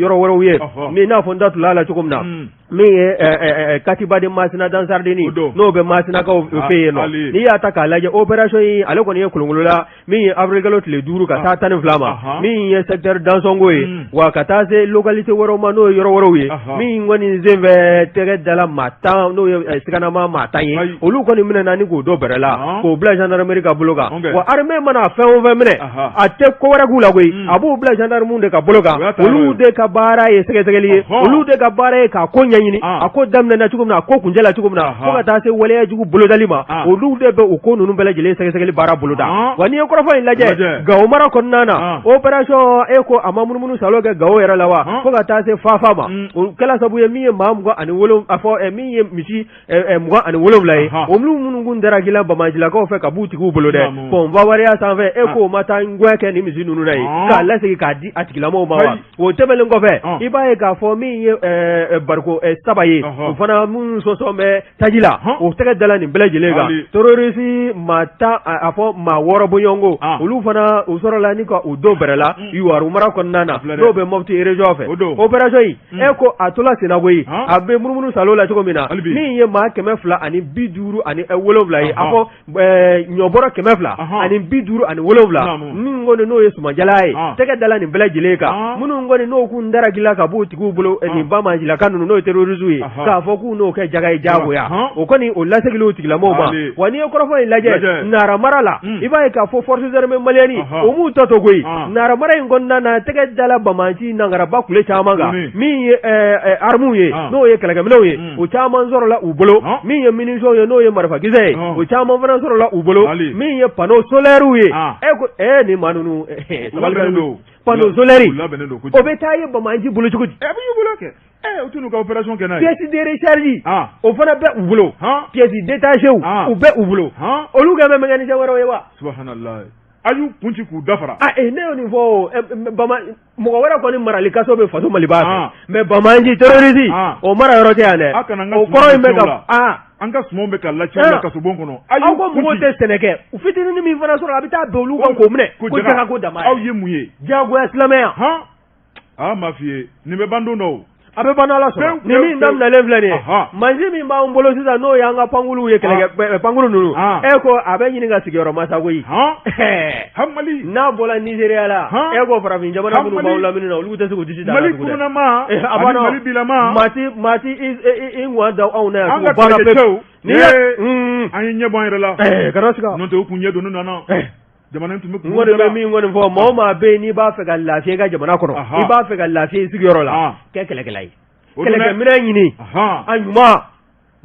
yɔrɔ wɛrɛw ye, min n'a fɔ n da tula la cogo min na, min ye Katiba de Masina d'Ansardini, n'o bɛ Masinakaw fɛ yen nɔ, n'i y'a ta k'a lajɛ, opération in ale kɔni ye kolonkolola min ye avril kalo tile 5 ka taa 12 ma, min ye secteur d'Ansongo ye, wa ka taa se localité wɛrɛw ma, n'o ye yɔrɔ wɛrɛw ye. Min kɔni senfɛ, tɛgɛ dala maa 10, n'o ye siganama maa 10 ye, olu kɔni minɛna ni k'o don bɛrɛ la k'o bila gendarmerie ka bolo kan. Wa armée mana fɛn o fɛn minɛ, a tɛ ko wɛrɛ k'u la koyi, a b'u bila gendarme de ka bolo kan. Olu de ka baara ye sɛgɛsɛgɛli ye, olu de ka baara ye k'a ko ɲɛɲini, a ko daminɛna cogo min na, a ko kuncɛla cogo min na, fo ka taa se waleya jugu bolodali ma, olu de bɛ o ko ninnu bɛɛ lajɛlen sɛgɛsɛgɛli baara boloda. Wa n'i ye kɔrɔfɔ in lajɛ, Gawo mara kɔnɔna na, opération, e ko a ma munumunu salo kɛ Gawo yɛrɛ la wa, fo ka taa se Fafa ma, o kɛla sababu ye min ye maa 27, a fɔ min ye misi 27 ye, o minnu kun darakila banbaancilakaw fɛ ka b'u tigiw bolo dɛ, pont Bavaria sanfɛ, e k'o ma taa gɛn kɛ ni misi ninnu na ye k'a lasegin k'a di a tigilamɔgɔw ma wa? O tɛmɛnen kɔfɛ, i b'a ye k'a fɔ min ye bariko 3 ye, o fana minnu sɔsɔ bɛ taji la, o tɛgɛ dala nin bɛɛ lajɛlen kan. Terroriste maa 10, a fɔ maa 6 bɔɲɔgɔnko, olu fana u sɔrɔla ni ka u don bɛrɛ la Youwarou mara kɔnɔna na, n'o bɛ Mopti région fɛ. Opération in, e ko a tola senna koyi, a bɛ munumunu salo la cogo min na, min ye maa 257 ye, a fɔ ɲɔbɔrɔ 257 min kɔni n'o ye sumanjalan ye, tɛgɛ dala nin bɛɛ lajɛlen kan, minnu kɔni n'o kun darakila ka b'u tigiw bolo nin banbaancilaka ninnu, n'o ye terroristes ye k'a fɔ k'u n'o kɛ jaga ye diyagoya o kɔni o laseginna o tigilamɔgɔw ma wa n'i ye kɔrɔfɔ in lajɛ Nara mara la i b'a ye k'a fɔ forces armées maliennes o m'u tɔ to koyi Nara mara in kɔnɔna na tɛgɛ dala banbaanci nangaraba kule caman kan min ye armes ye n'o ye kɛlɛkɛminɛnw ye o caman sɔrɔla u bolo min ye munitions ye n'o ye marifakisɛ ye o caman fana sɔrɔla u bolo min ye panneau solaires ye e ko nin maa ninnu panneau solaire o bɛ taa ye banbaanci bolo cogo di u t'u ka opération kɛ n'a ye pièces de recharge o fana bɛ u bolo pièces détachées u bɛ u bolo olu kɛ bɛ mécanicien wɛrɛw ye wa subhanallah a y'u kun ci k'u dafara ne y'o nin fɔ mɔgɔ wɛrɛ kɔni marali kaso bɛ faso Maliba fɛ mais banbaanci terroriste o mara yɔrɔ tɛ yan dɛ o kɔrɔ in bɛ ka an ka sumanw bɛ ka lacɛn kasobon kɔnɔ aw ko mɔgɔw tɛ sɛnɛ kɛ u fitinin min fana sɔrɔ a bɛ taa bin olu kan k'o minɛ ko jaga ko dama aw ye mun ye diyagoya silamɛya aa m'a f'i ye nin bɛ ban don dɔ a bɛ ban ala sɔnna nin min daminɛlen filɛ nin ye mansin min b'an bolo sisan n'o y'an ka pankurunw ye kɛlɛkɛ pankuru ninnu e ko a bɛ ɲini ka sigiyɔrɔma sa koyi mali n'a bɔra Nizeriya la e ko farafin jamana minnu b'aw lamini na olu tɛ se k'u disi da mali kunnama a banna mali bilama maa ti maa ti i ŋɔn da anw na yan an ka kɛlɛkɛcɛw ni ye an ye ɲɛ bɔ an yɛrɛ la kana siga n'o tɛ u kun ɲɛ don nana jamana tun bɛ n kɔni bɛ min kɔni fɔ maa o maa bɛ yen n'i b'a fɛ ka lafiya i ka jamana kɔnɔ i b'a fɛ ka lafiya i sigiyɔrɔ la kɛ kɛlɛkɛla ye kɛlɛkɛminɛn ɲini a ɲuman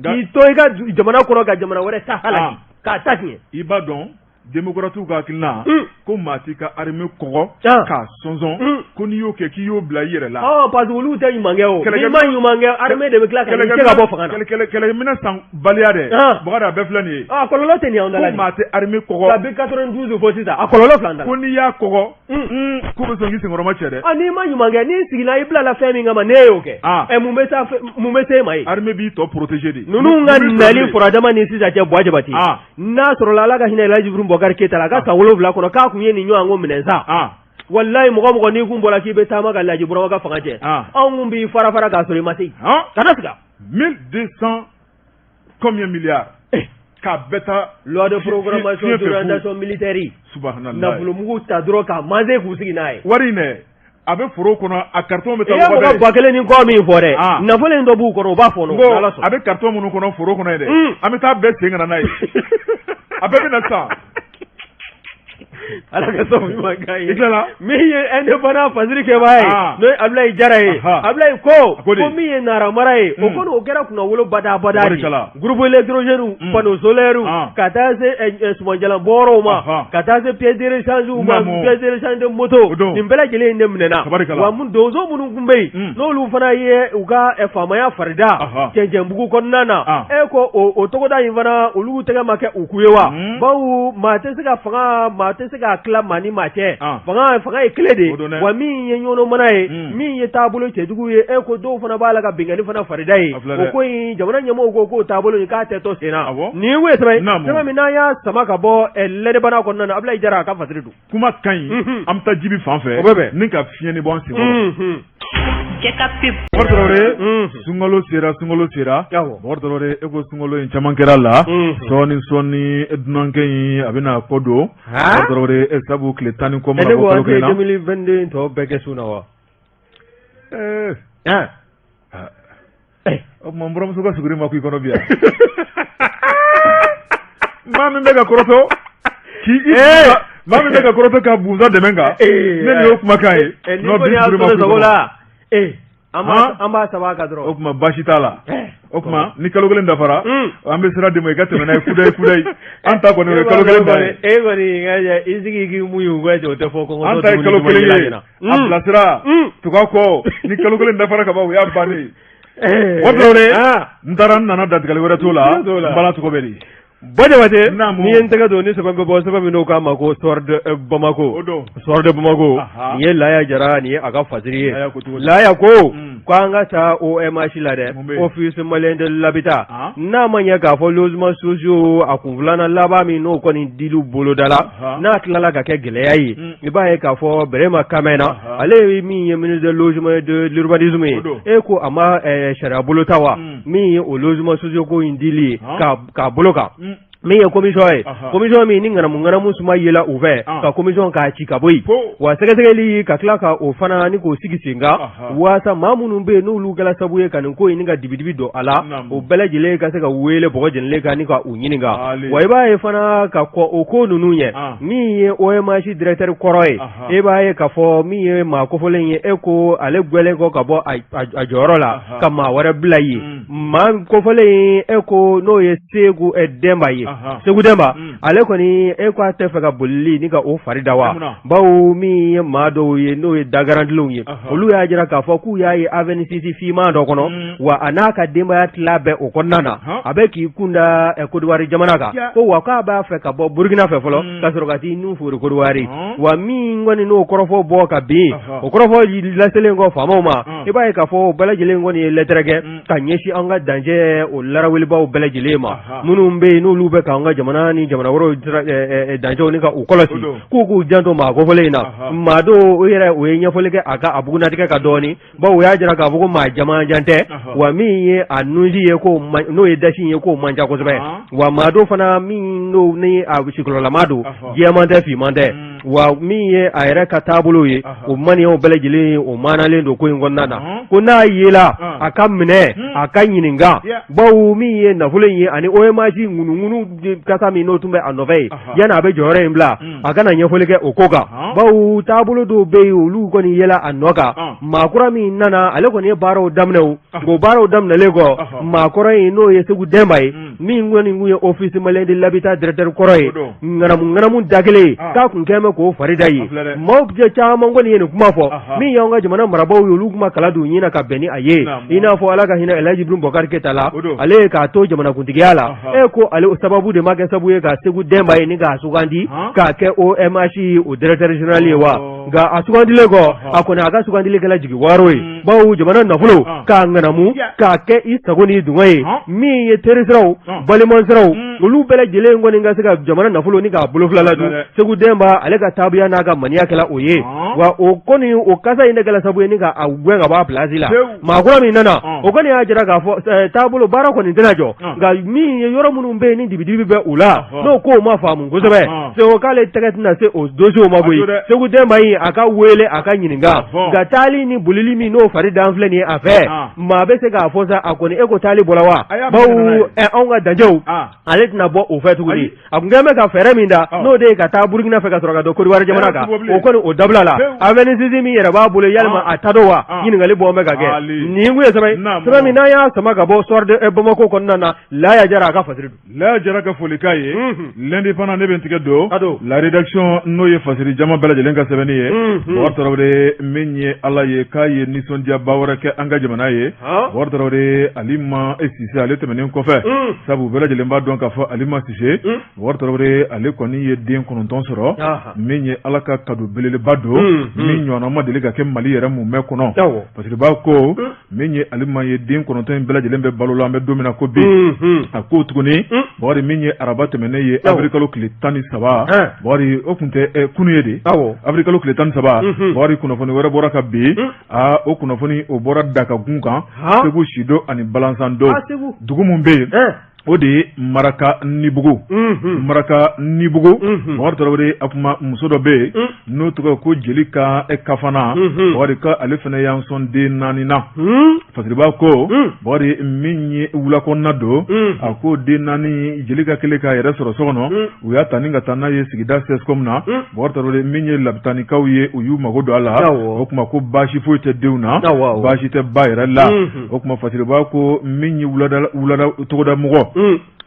k'i to i ka jamana kɔnɔ ka jamana wɛrɛ ta halaki k'a ta tiɲɛ i b'a dɔn démocrates ka hakilina ko maa t'i ka armée kɔgɔ k'a sɔnsɔn ko n'i y'o kɛ k'i y'o bila i yɛrɛ la parce que olu tɛ ɲuman kɛ o n'i ma ɲuman kɛ armée de bɛ tila ka cɛ ka bɔ fanga na kɛlɛkɛminɛn san baliya dɛ Bukari a bɛɛ filɛ nin ye a kɔlɔlɔ tɛ nin y'anw da la ko maa tɛ armée kɔgɔ kabi 92 fo sisan a kɔlɔlɔ filɛ an da la ko n'i y'a kɔgɔ k'u bɛ sɔn k'i senkɔrɔma cɛ dɛ n'i ma ɲuman kɛ n'i sigila i bilala fɛn min kama n'e y'o kɛ ɛ mun bɛ taa mun bɛ se e ma yen armée b'i tɔ protéger de ninnu ka nali furadama ni sisan cɛ Buwa Jabate n'a sɔrɔla Ala ka hinɛ Elhaji Ibrahim Bubakari Keyita la a ka san 7 kɔnɔ k'a tun ye nin ɲɔgɔn ko minɛ sa walayi mɔgɔ mɔgɔ n'i kun bɔra k'i bɛ taama ka Laji Burama ka fanga cɛ anw kun b'i fara fara k'a sɔrɔ i ma se kana siga 1200 combien milliards k'a bɛɛ ta loi de programmation d'orientation militaire subhanallah nafolomugu ta dɔrɔn k'a manger k'u sigi n'a ye wari in dɛ a bɛ foro kɔnɔ a carton bɛ taa i ye mɔgɔ 1000 ni kɔ min fɔ dɛ nafolo in dɔ b'u kɔnɔ u b'a fɔ n'Ala sɔnna a bɛ carton minnu kɔnɔ foro kɔnɔ yen dɛ an bɛ taa bɛɛ sen ka na n'a ye a bɛɛ bɛ na sisan Ala ka sababu ɲuman k'an ye. I tilala? Min ye indépendant fasiri kɛbaa ye n'o ye Abulayi Jara ye Abulayi ko ko min ye Nara mara ye o kɔni o kɛra kunnawolo bada bada de groupe électrogène panneau solaire ka taa se sumanjalan bɔrɔw ma ka taa se pièces de rechange ma pièces de rechange de moto nin bɛɛ lajɛlen in de minɛna wa donso minnu tun bɛ yen n'olu fana ye u ka faamaya farida cɛncɛnbugu kɔnɔna na e ko o togoda in fana olu tɛgɛ ma kɛ u ku ye wa bawo maa tɛ se ka fanga maa tɛ se ka tila maa ni maa cɛ fanga fanga ye kelen de ye wa min ye ɲɔnɔ mana ye min ye taabolo cɛjugu ye e ko dɔw fana b'a la ka binkanni fana farida ye o ko in jamana ɲɛmɔgɔw ko k'o taabolo in k'a tɛ to sen na nin ye sɛbɛn sɛbɛn min n'an y'a sama ka bɔ l'Indépendant kɔnɔna na Abulayi Jara a ka fasiri don kuma ka ɲi an bɛ taa Jibi fan fɛ ni ka fiɲɛnin bɔ an sen kɔrɔ Bɔkari Tarawele sunkalo sera sunkalo sera Bɔkari Tarawele e ko sunkalo in caman kɛra la sɔɔni sɔɔni dunankɛ in a bɛna kɔ don Bɔkari Tarawele e sabu tile 10 ni kɔ mana bɔ kalo kelen na 2022 in tɔ bɛɛ kɛ sun na wa o tuma n buramuso ka suguri ma k'i kɔnɔ bi yan maa min bɛ ka kɔrɔtɔ k'i maa min bɛ ka kɔrɔtɔ ka bunsa dɛmɛ kan ne nin y'o kumakan ye non bi suguri ma k'i kɔnɔ an b'a saba ka dɔrɔn o tuma baasi t'a la o tuma ni kalo kelen dafara an bɛ sira d'i ma i ka tɛmɛ n'a ye kudayi kudayi an ta kɔni o ye kalo kelen dan ye e kɔni i sigi k'i muɲu o tɛ fɔ kɔngɔ an ta ye kalo kelen ye a bilasira tugu a kɔ ni kalo kelen dafara ka ban o y'a bannen ye Bɔkari Tarawele n taara n nana dantigɛli wɛrɛ t'o la n bala tɔgɔ bɛ di Buwa Jabate n'i ye n tɛgɛ don ni sɛbɛn bɛ bɔ sɛbɛn min n'o k'a ma ko Soir de Bamako Soir de Bamako nin ye Laya Jara nin ye a ka fasiri ye Laya ko ko an ka taa OMH la dɛ Office malien de l'habitat n'a ma ɲɛ k'a fɔ logements sociaux a kun filanan laban min n'o kɔni diliw bolodala n'a tilala ka kɛ gɛlɛya ye i b'a ye k'a fɔ Bɛrɛma Kamɛna ale ye min ye ministre de logement et de l'urbanisme ye e ko a ma sariya bolo ta wa min ye o logements sociaux ko in dili ye k'a bolo kan. Min ye commission ye, commission min ni ŋanamu ŋanamu suma yela u fɛ ka commission k'a ci ka bɔ yen, wa sɛgɛsɛgɛli ka tila ka o fana ni k'o sigi sen kan waasa maa minnu bɛ yen n'olu kɛra sababu ye ka nin ko in ni ka dibidibi don a la, o bɛɛ lajɛlen ka se ka wele bɔgɔ jenilen kan ni ka u ɲininka. Wa i b'a ye fana ka kɔn o ko ninnu ɲɛ, min ye OMH directeur kɔrɔ ye, e b'a ye k'a fɔ min ye maa kofɔlen ye, e ko ale gɛnnen kɔ ka bɔ a jɔyɔrɔ la ka maa wɛrɛ bila yen. Maa kofɔlen e ko n'o ye Segu Dɛnba ye, Segu Dɛnba, ale kɔni e ko a tɛ fɛ ka bolili ni ka o fari da wa, bawo min ye maa dɔw ye n'o ye dagarantilenw ye, olu y'a jira k'a fɔ k'u y'a ye avenue 6 finman dɔ kɔnɔ, wa a n'a ka denbaya tila bɛɛ o kɔnɔna na, a bɛ k'i kunda Kodiwari jamana kan, ko wa k'a b'a fɛ ka bɔ Burukina fɛ fɔlɔ ka sɔrɔ ka t'i nun foori Kodiwari. Wa min kɔni n'o kɔrɔfɔ bɔ ka bin, o kɔrɔfɔ laselen kɔ faamaw ma, i b'a ye k'a fɔ o bɛɛ lajɛlen kɔni ye lɛtɛrɛ kɛ ka ɲɛsin an ka dancɛ o larawelebaaw bɛɛ lajɛlen ma, minnu bɛ yen n'olu bɛ k'an ka jamana ni jamana wɛrɛw dancɛw ni ka u kɔlɔsi, k'u k'u janto maa kofɔlen in na. Maa dɔw o yɛrɛ o ye ɲɛfɔli kɛ a ka a bugunnatigɛ kan dɔɔnin, bawo u y'a jira k'a fɔ ko maa jamanjan tɛ, wa min ye a nunji ye ko n'o ye dasi ye k'o man ca kosɛbɛ, wa maa dɔ fana min n'o ni a sikɔlɔlama don, jɛman tɛ, finman tɛ, wa min ye a yɛrɛ ka taabolo ye, o maniyaw bɛɛ lajɛlen o maanalen don ko in kɔnɔna na, ko n'a yela a ka minɛ, a ka ɲininka, bawo min ye nafolo in ye ani OMH ŋunuŋunu kasa min n'o tun bɛ a nɔfɛ ye yanni a bɛ jɔyɔrɔ in bila, a ka na ɲɛfɔli kɛ o ko kan, bawo taabolo dɔw bɛ yen, olu kɔni yela a nɔ kan. Maa kura min nana, ale kɔni ye baaraw daminɛ, o baaraw daminɛlen kɔ, maa kɔrɔ in n'o ye Segu Dɛnba ye, min kɔni tun ye Office malien de l'habitat directeur kɔrɔ ye, ŋanamu ŋanamu da kelen ye, k'a tun kɛlen bɛ k'o fari da yen. Maaw caman kɔni ye nin kuma fɔ. Min y'an ka jamana marabaaw ye, olu kuma kala don ɲin na ka bɛn ni a ye, i n'a fɔ Ala ka hinɛ Elhaji Ibrahim Bubakari Keyita la, ale ye k'a to jamanakuntigiya la, e ko ale sababu de ma kɛ sababu ye ka Segu Dɛnba ye ni k'a sugandi k'a kɛ OMH o directeur général ye wa. Nka a sugandilen kɔ, a kɔni a ka sugandili kɛla jigi waaro ye, bawo jamana nafolo k'a ŋanamu k'a kɛ i sago ni dungɔ ye, min ye terisiraw, balimasiraw, olu bɛɛ lajɛlen kɔni ka se ka jamana nafolo ni k'a bolofila ladon. Segu Dɛnba ale ka taabiya n'a ka maniya kɛla o ye, wa o kɔni o kasa in de kɛla sababu ye ni k'a gɛn ka bɔ a place la. Maa kura min nana, o kɔni y'a jira k'a fɔ taabolo baara kɔni tɛna jɔ, nka min ye yɔrɔ minnu bɛ yen ni dibidibi bɛ u la, n'o kow ma faamu kosɛbɛ, Segu k'ale tɛgɛ tɛna se o dossier ma koyi. Segu Dɛnba in a ka wele, a ka ɲininka, nka taali ni bolili min n'o fari dan filɛ nin ye a fɛ, maa bɛ se k'a fɔ sa a kɔni e ko taali bɔra wa, bawo anw ka dancɛw ale tɛna bɔ o fɛ tuguni. A tun kɛlen bɛ ka fɛɛrɛ min da, n'o de ye ka taa Burukina fɛ ka sɔrɔ ka don Kodiwari jamana kan, o kɔni o dabila la. Avenue 6 min yɛrɛ b'a bolo, yalima a ta don wa? Ɲininkali bɔ bɛ ka kɛ. Nin kun ye sɛbɛn min n'an y'a sama ka bɔ Soir de Bamako kɔnɔna na. Laya Jara a ka fasiri don. Laya Jara ka foli k'a ye. L'Indépendant, ne bɛ n tigɛ don la rédaction, n'o ye fasiri jama bɛɛ lajɛlen ka sɛbɛnni ye. Bɔkari Tarawele, min ye Ala ye k'a ye nisɔndiyaba wɛrɛ kɛ an ka jamana ye, Bɔkari Tarawele, Alima Sise ale tɛmɛnen kɔfɛ, sabu bɛɛ lajɛlen b'a dɔn k'a fɔ Alima Sise, Bɔkari Tarawele, ale kɔni ye den 9 sɔrɔ, min ye Ala ka kado belebeleba don min ɲɔgɔnna ma deli ka kɛ Mali yɛrɛ mumɛ kɔnɔ. Fasiriba ko min ye Alima ye, den 9 in bɛɛ lajɛlen bɛ balo la an bɛ don min na ko bi. A ko tuguni, Bɔkari, min ye araba tɛmɛnen ye, avril kalo tile 13, Bɔkari, o tun tɛ kunun ye de, avril kalo tile 13, Bɔkari, kunnafoni wɛrɛ bɔra ka bin. Aa, o kunnafoni o bɔra Dakagun kan, Segu Sido ani Balansando, dugu min bɛ yen, o de ye Maraka Nibugu. Maraka Nibugu, Bɔkari Tarawele, a kuma muso dɔ bɛ yen n'o tɔgɔ ko Jelika Kafana, Bɔkari, ka ale fana y'an sɔn den 4 na. Fasiriba ko, Bɔkari, min ye wulakɔnɔna don, a ko den 4 Jelika kɛlen k'a yɛrɛ sɔrɔ so kɔnɔ, u y'a ta ni ka taa n'a ye sigida CSCOM na. Bɔkari Tarawele, min ye lapitanikaw ye, u y'u mago don a la. O tuma ko baasi foyi tɛ denw na, baasi tɛ ba yɛrɛ la. O tuma fasiriba ko min ye wulada togoda mɔgɔ,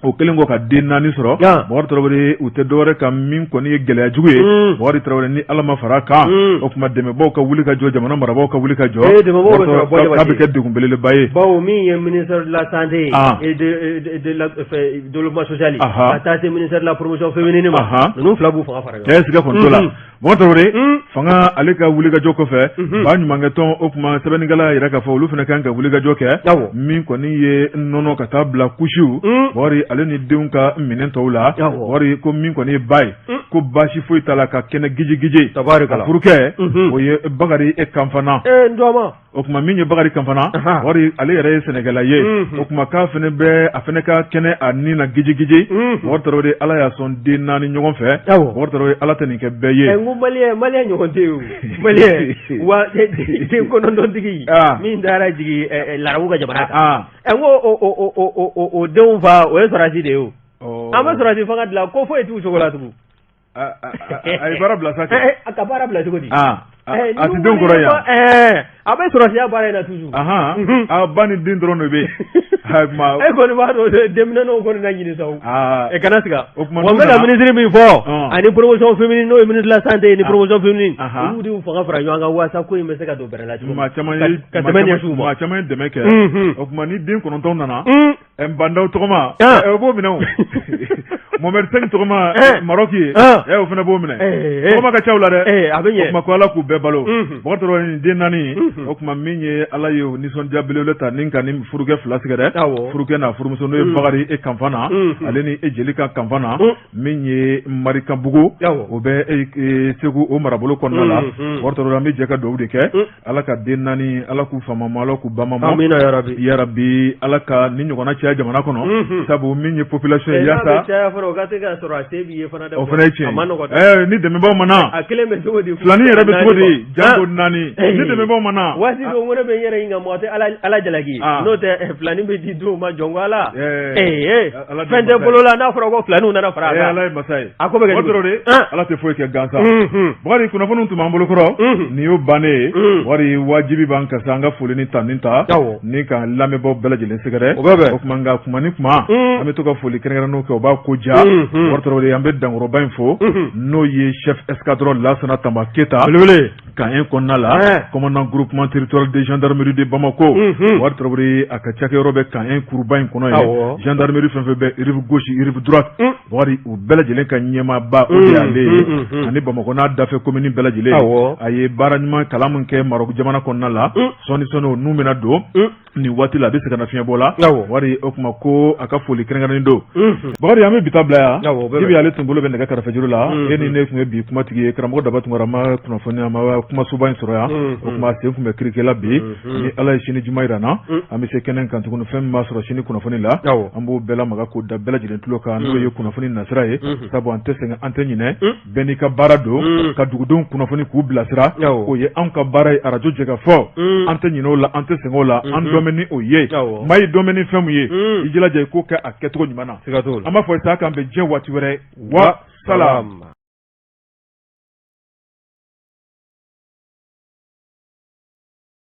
o kɛlen kɔ ka den 4 sɔrɔ, Bɔkari Tarawele, u tɛ dɔwɛrɛ kan min kɔni ye gɛlɛya jugu ye. Bɔkari Tarawele, ni Ala ma fara kan, o tuma dɛmɛbaaw ka wuli ka jɔ, jamana marabaaw ka wuli ka jɔ, k'a bɛ kɛ degun belebeleba ye. Bawo min ye ministère de la santé et de développement social, ka taa se ministère de la promotion féminine ma, ninnu fila b'u fanga fara ɲɔgɔn kan. Siga kɔni t'o la. Bɔkari Tarawele, fanga ale ka wulikajɔ kɔfɛ, ba ɲumankɛtɔn, o tuma sɛbɛnnikɛla yɛrɛ k'a fɔ olu fana kan ka wulikajɔ kɛ, min kɔni ye nɔnɔ ka taa bila kusiw, Bɔkari, ale ni denw ka minɛn tɔw la. Bɔkari ko min kɔni ye ba ye, ko baasi foyi t'a la, ka kɛnɛ gijigiji. A furukɛ, o ye Bakari Kanfana. O tuma min ye Bakari Kanfana wari ale yɛrɛ ye sɛnɛkɛla ye o tuma k'a fana bɛ a fana ka kɛnɛ a ni na gijigiji Bubakari Tarawele Ala y'a sɔn den naani ɲɔgɔn fɛ Bubakari Tarawele Ala tɛ nin kɛ bɛɛ ye n ko maliyɛn ɲɔgɔn tɛ yen wa den kɔnɔntɔntigi min taara jigin larabu ka jamana kan n ko o denw fa o ye sɔrɔdasi de ye o an bɛ sɔrɔdasi fanga dilan ko foyi t'u cogo la tugun A ye baara bila sa a ka baara bila cogo di a tɛ denw kɔrɔ yan a bɛ sɔrɔdasiya baara in na toujours a ba ni den dɔrɔn de bɛ yen e kɔni b'a dɔn denminɛnw kɔni na ɲini sa e kana siga o tuma n bɛ ka minisiri min fɔ ani promotion féminine n'o ye ministre de la santé ni promotion féminine olu de y'u fanga fara ɲɔgɔn kan walasa ko in bɛ se ka don bɛrɛ la cogo maa caman ye ka dɛmɛ ɲɛsin u ma maa caman ye dɛmɛ kɛ o tuma ni den kɔnɔntɔn nana Ba Ndaw tɔgɔma o b'o minɛ o Mohamed V tɔgɔma Maroc ye o fana b'o minɛ tɔgɔma ka ca u la dɛ a bɛ ɲɛ o tuma ko Ala k'u bɛɛ balo Bubakari Tarawele nin den naani o tuma min ye Ala ye o nisɔndiya belebele ta ni ka nin furukɛ fila sɛgɛrɛ furukɛ n'a furumuso n'o ye Bakari e Kanfana ale ni e Jelika Kanfana min ye Marikanbugu o bɛ Segu o marabolo kɔnɔna la Bubakari Tarawele an bɛ jɛ ka dugawu de kɛ Ala ka den naani Ala k'u fa ma mɔ Ala k'u ba ma mɔ amina yarabi yarabi Ala ka nin ɲɔgɔnna caya jamana kɔnɔ unhun sabu min ye population ye yaasa n'a bɛ caya fana o ka se ka sɔrɔ a se b'i ye fana dɛ o fana ye tiɲɛ a man nɔgɔn dɛ ɛɛ ni dɛmɛbaaw ma na a kelen bɛ cogo di filanin yɛrɛ bɛ cogo di janko naani ni dɛmɛbaaw ma na waati dɔ ko ne bɛ n yɛrɛ ɲininka mɔgɔ tɛ Ala Ala jalaki n'o tɛ filanin bɛ di dɔw ma jɔn ko Ala ee fɛn tɛ bolo la n'a fɔra ko filaninw nana fara a kan Ala ye masa ye a ko bɛ kɛ cogo di Ala tɛ foyi kɛ gansan Bakari kunnafoniw tun b'an bolo kɔrɔ nin y'o bannen ye wari wajibi b'an kan sa an ka foli ni tanuni ta ni ka lamɛnbaaw bɛɛ lajɛlen sɛgɛrɛ o tuma nka kuma ni kuma an bɛ to ka foli kɛrɛnkɛrɛnnenw kɛ o b'a ko diya Bakari Tarawele an bɛ dankɔrɔba in fo n'o ye chef escadron Lasana Tanba Keyita camp 1 kɔnɔna la commandant groupement territorial de gendarmerie de Bamako Bakari Tarawele a ka cakɛyɔrɔ bɛ camp 1 kuruba in kɔnɔ yen gendarmerie fɛn fɛn bɛ rive gauche rive droite Bakari u bɛɛ lajɛlen ka ɲɛmaaba o de y'ale ye ani Bamakɔ n'a dafɛ komini bɛɛ lajɛlen a ye baara ɲuman kalan min kɛ Maroc jamana kɔnɔna la sɔɔni sɔɔni o n'u bɛna don nin waati la a bɛ sɛgɛnnafiɲɛbɔ la wari o tuma ko a ka foli kɛrɛnkɛrɛnnen don Bakari an bɛ bi ta bila yan Jibi ale tun bolo bɛ nɛgɛ karafejuru la e ni ne tun ye bi kumatigi ye karamɔgɔ Daba Tunkara ma kunnafoni a ma kumasoba in sɔrɔ yan o tuma a sen tun bɛ kirikɛ la bi ni Ala ye sini juma jira an na an bɛ se kɛnɛ kan tuguni fɛn min b'a sɔrɔ sini kunnafoni la an b'o bɛɛ lamaga k'o da bɛɛ lajɛlen tulo kan n'o ye kunnafoni nasira ye sabu an tɛ sɛgɛn an tɛ ɲinɛ bɛɛ n'i ka baara don ka dugudenw kunnafoni k'u bilasira o ye anw ka baara ye arajo Jɛkafɔ an tɛ ɲinɛ o la an tɛ sɛgɛn o la an dɔn bɛ ni o ye maa y'i dɔn bɛ ni fɛn min ye i jilaja i k'o kɛ a kɛcogo ɲuman na an b'a fɔ sa k'an bɛn diɲɛ waati wɛrɛ wa salam.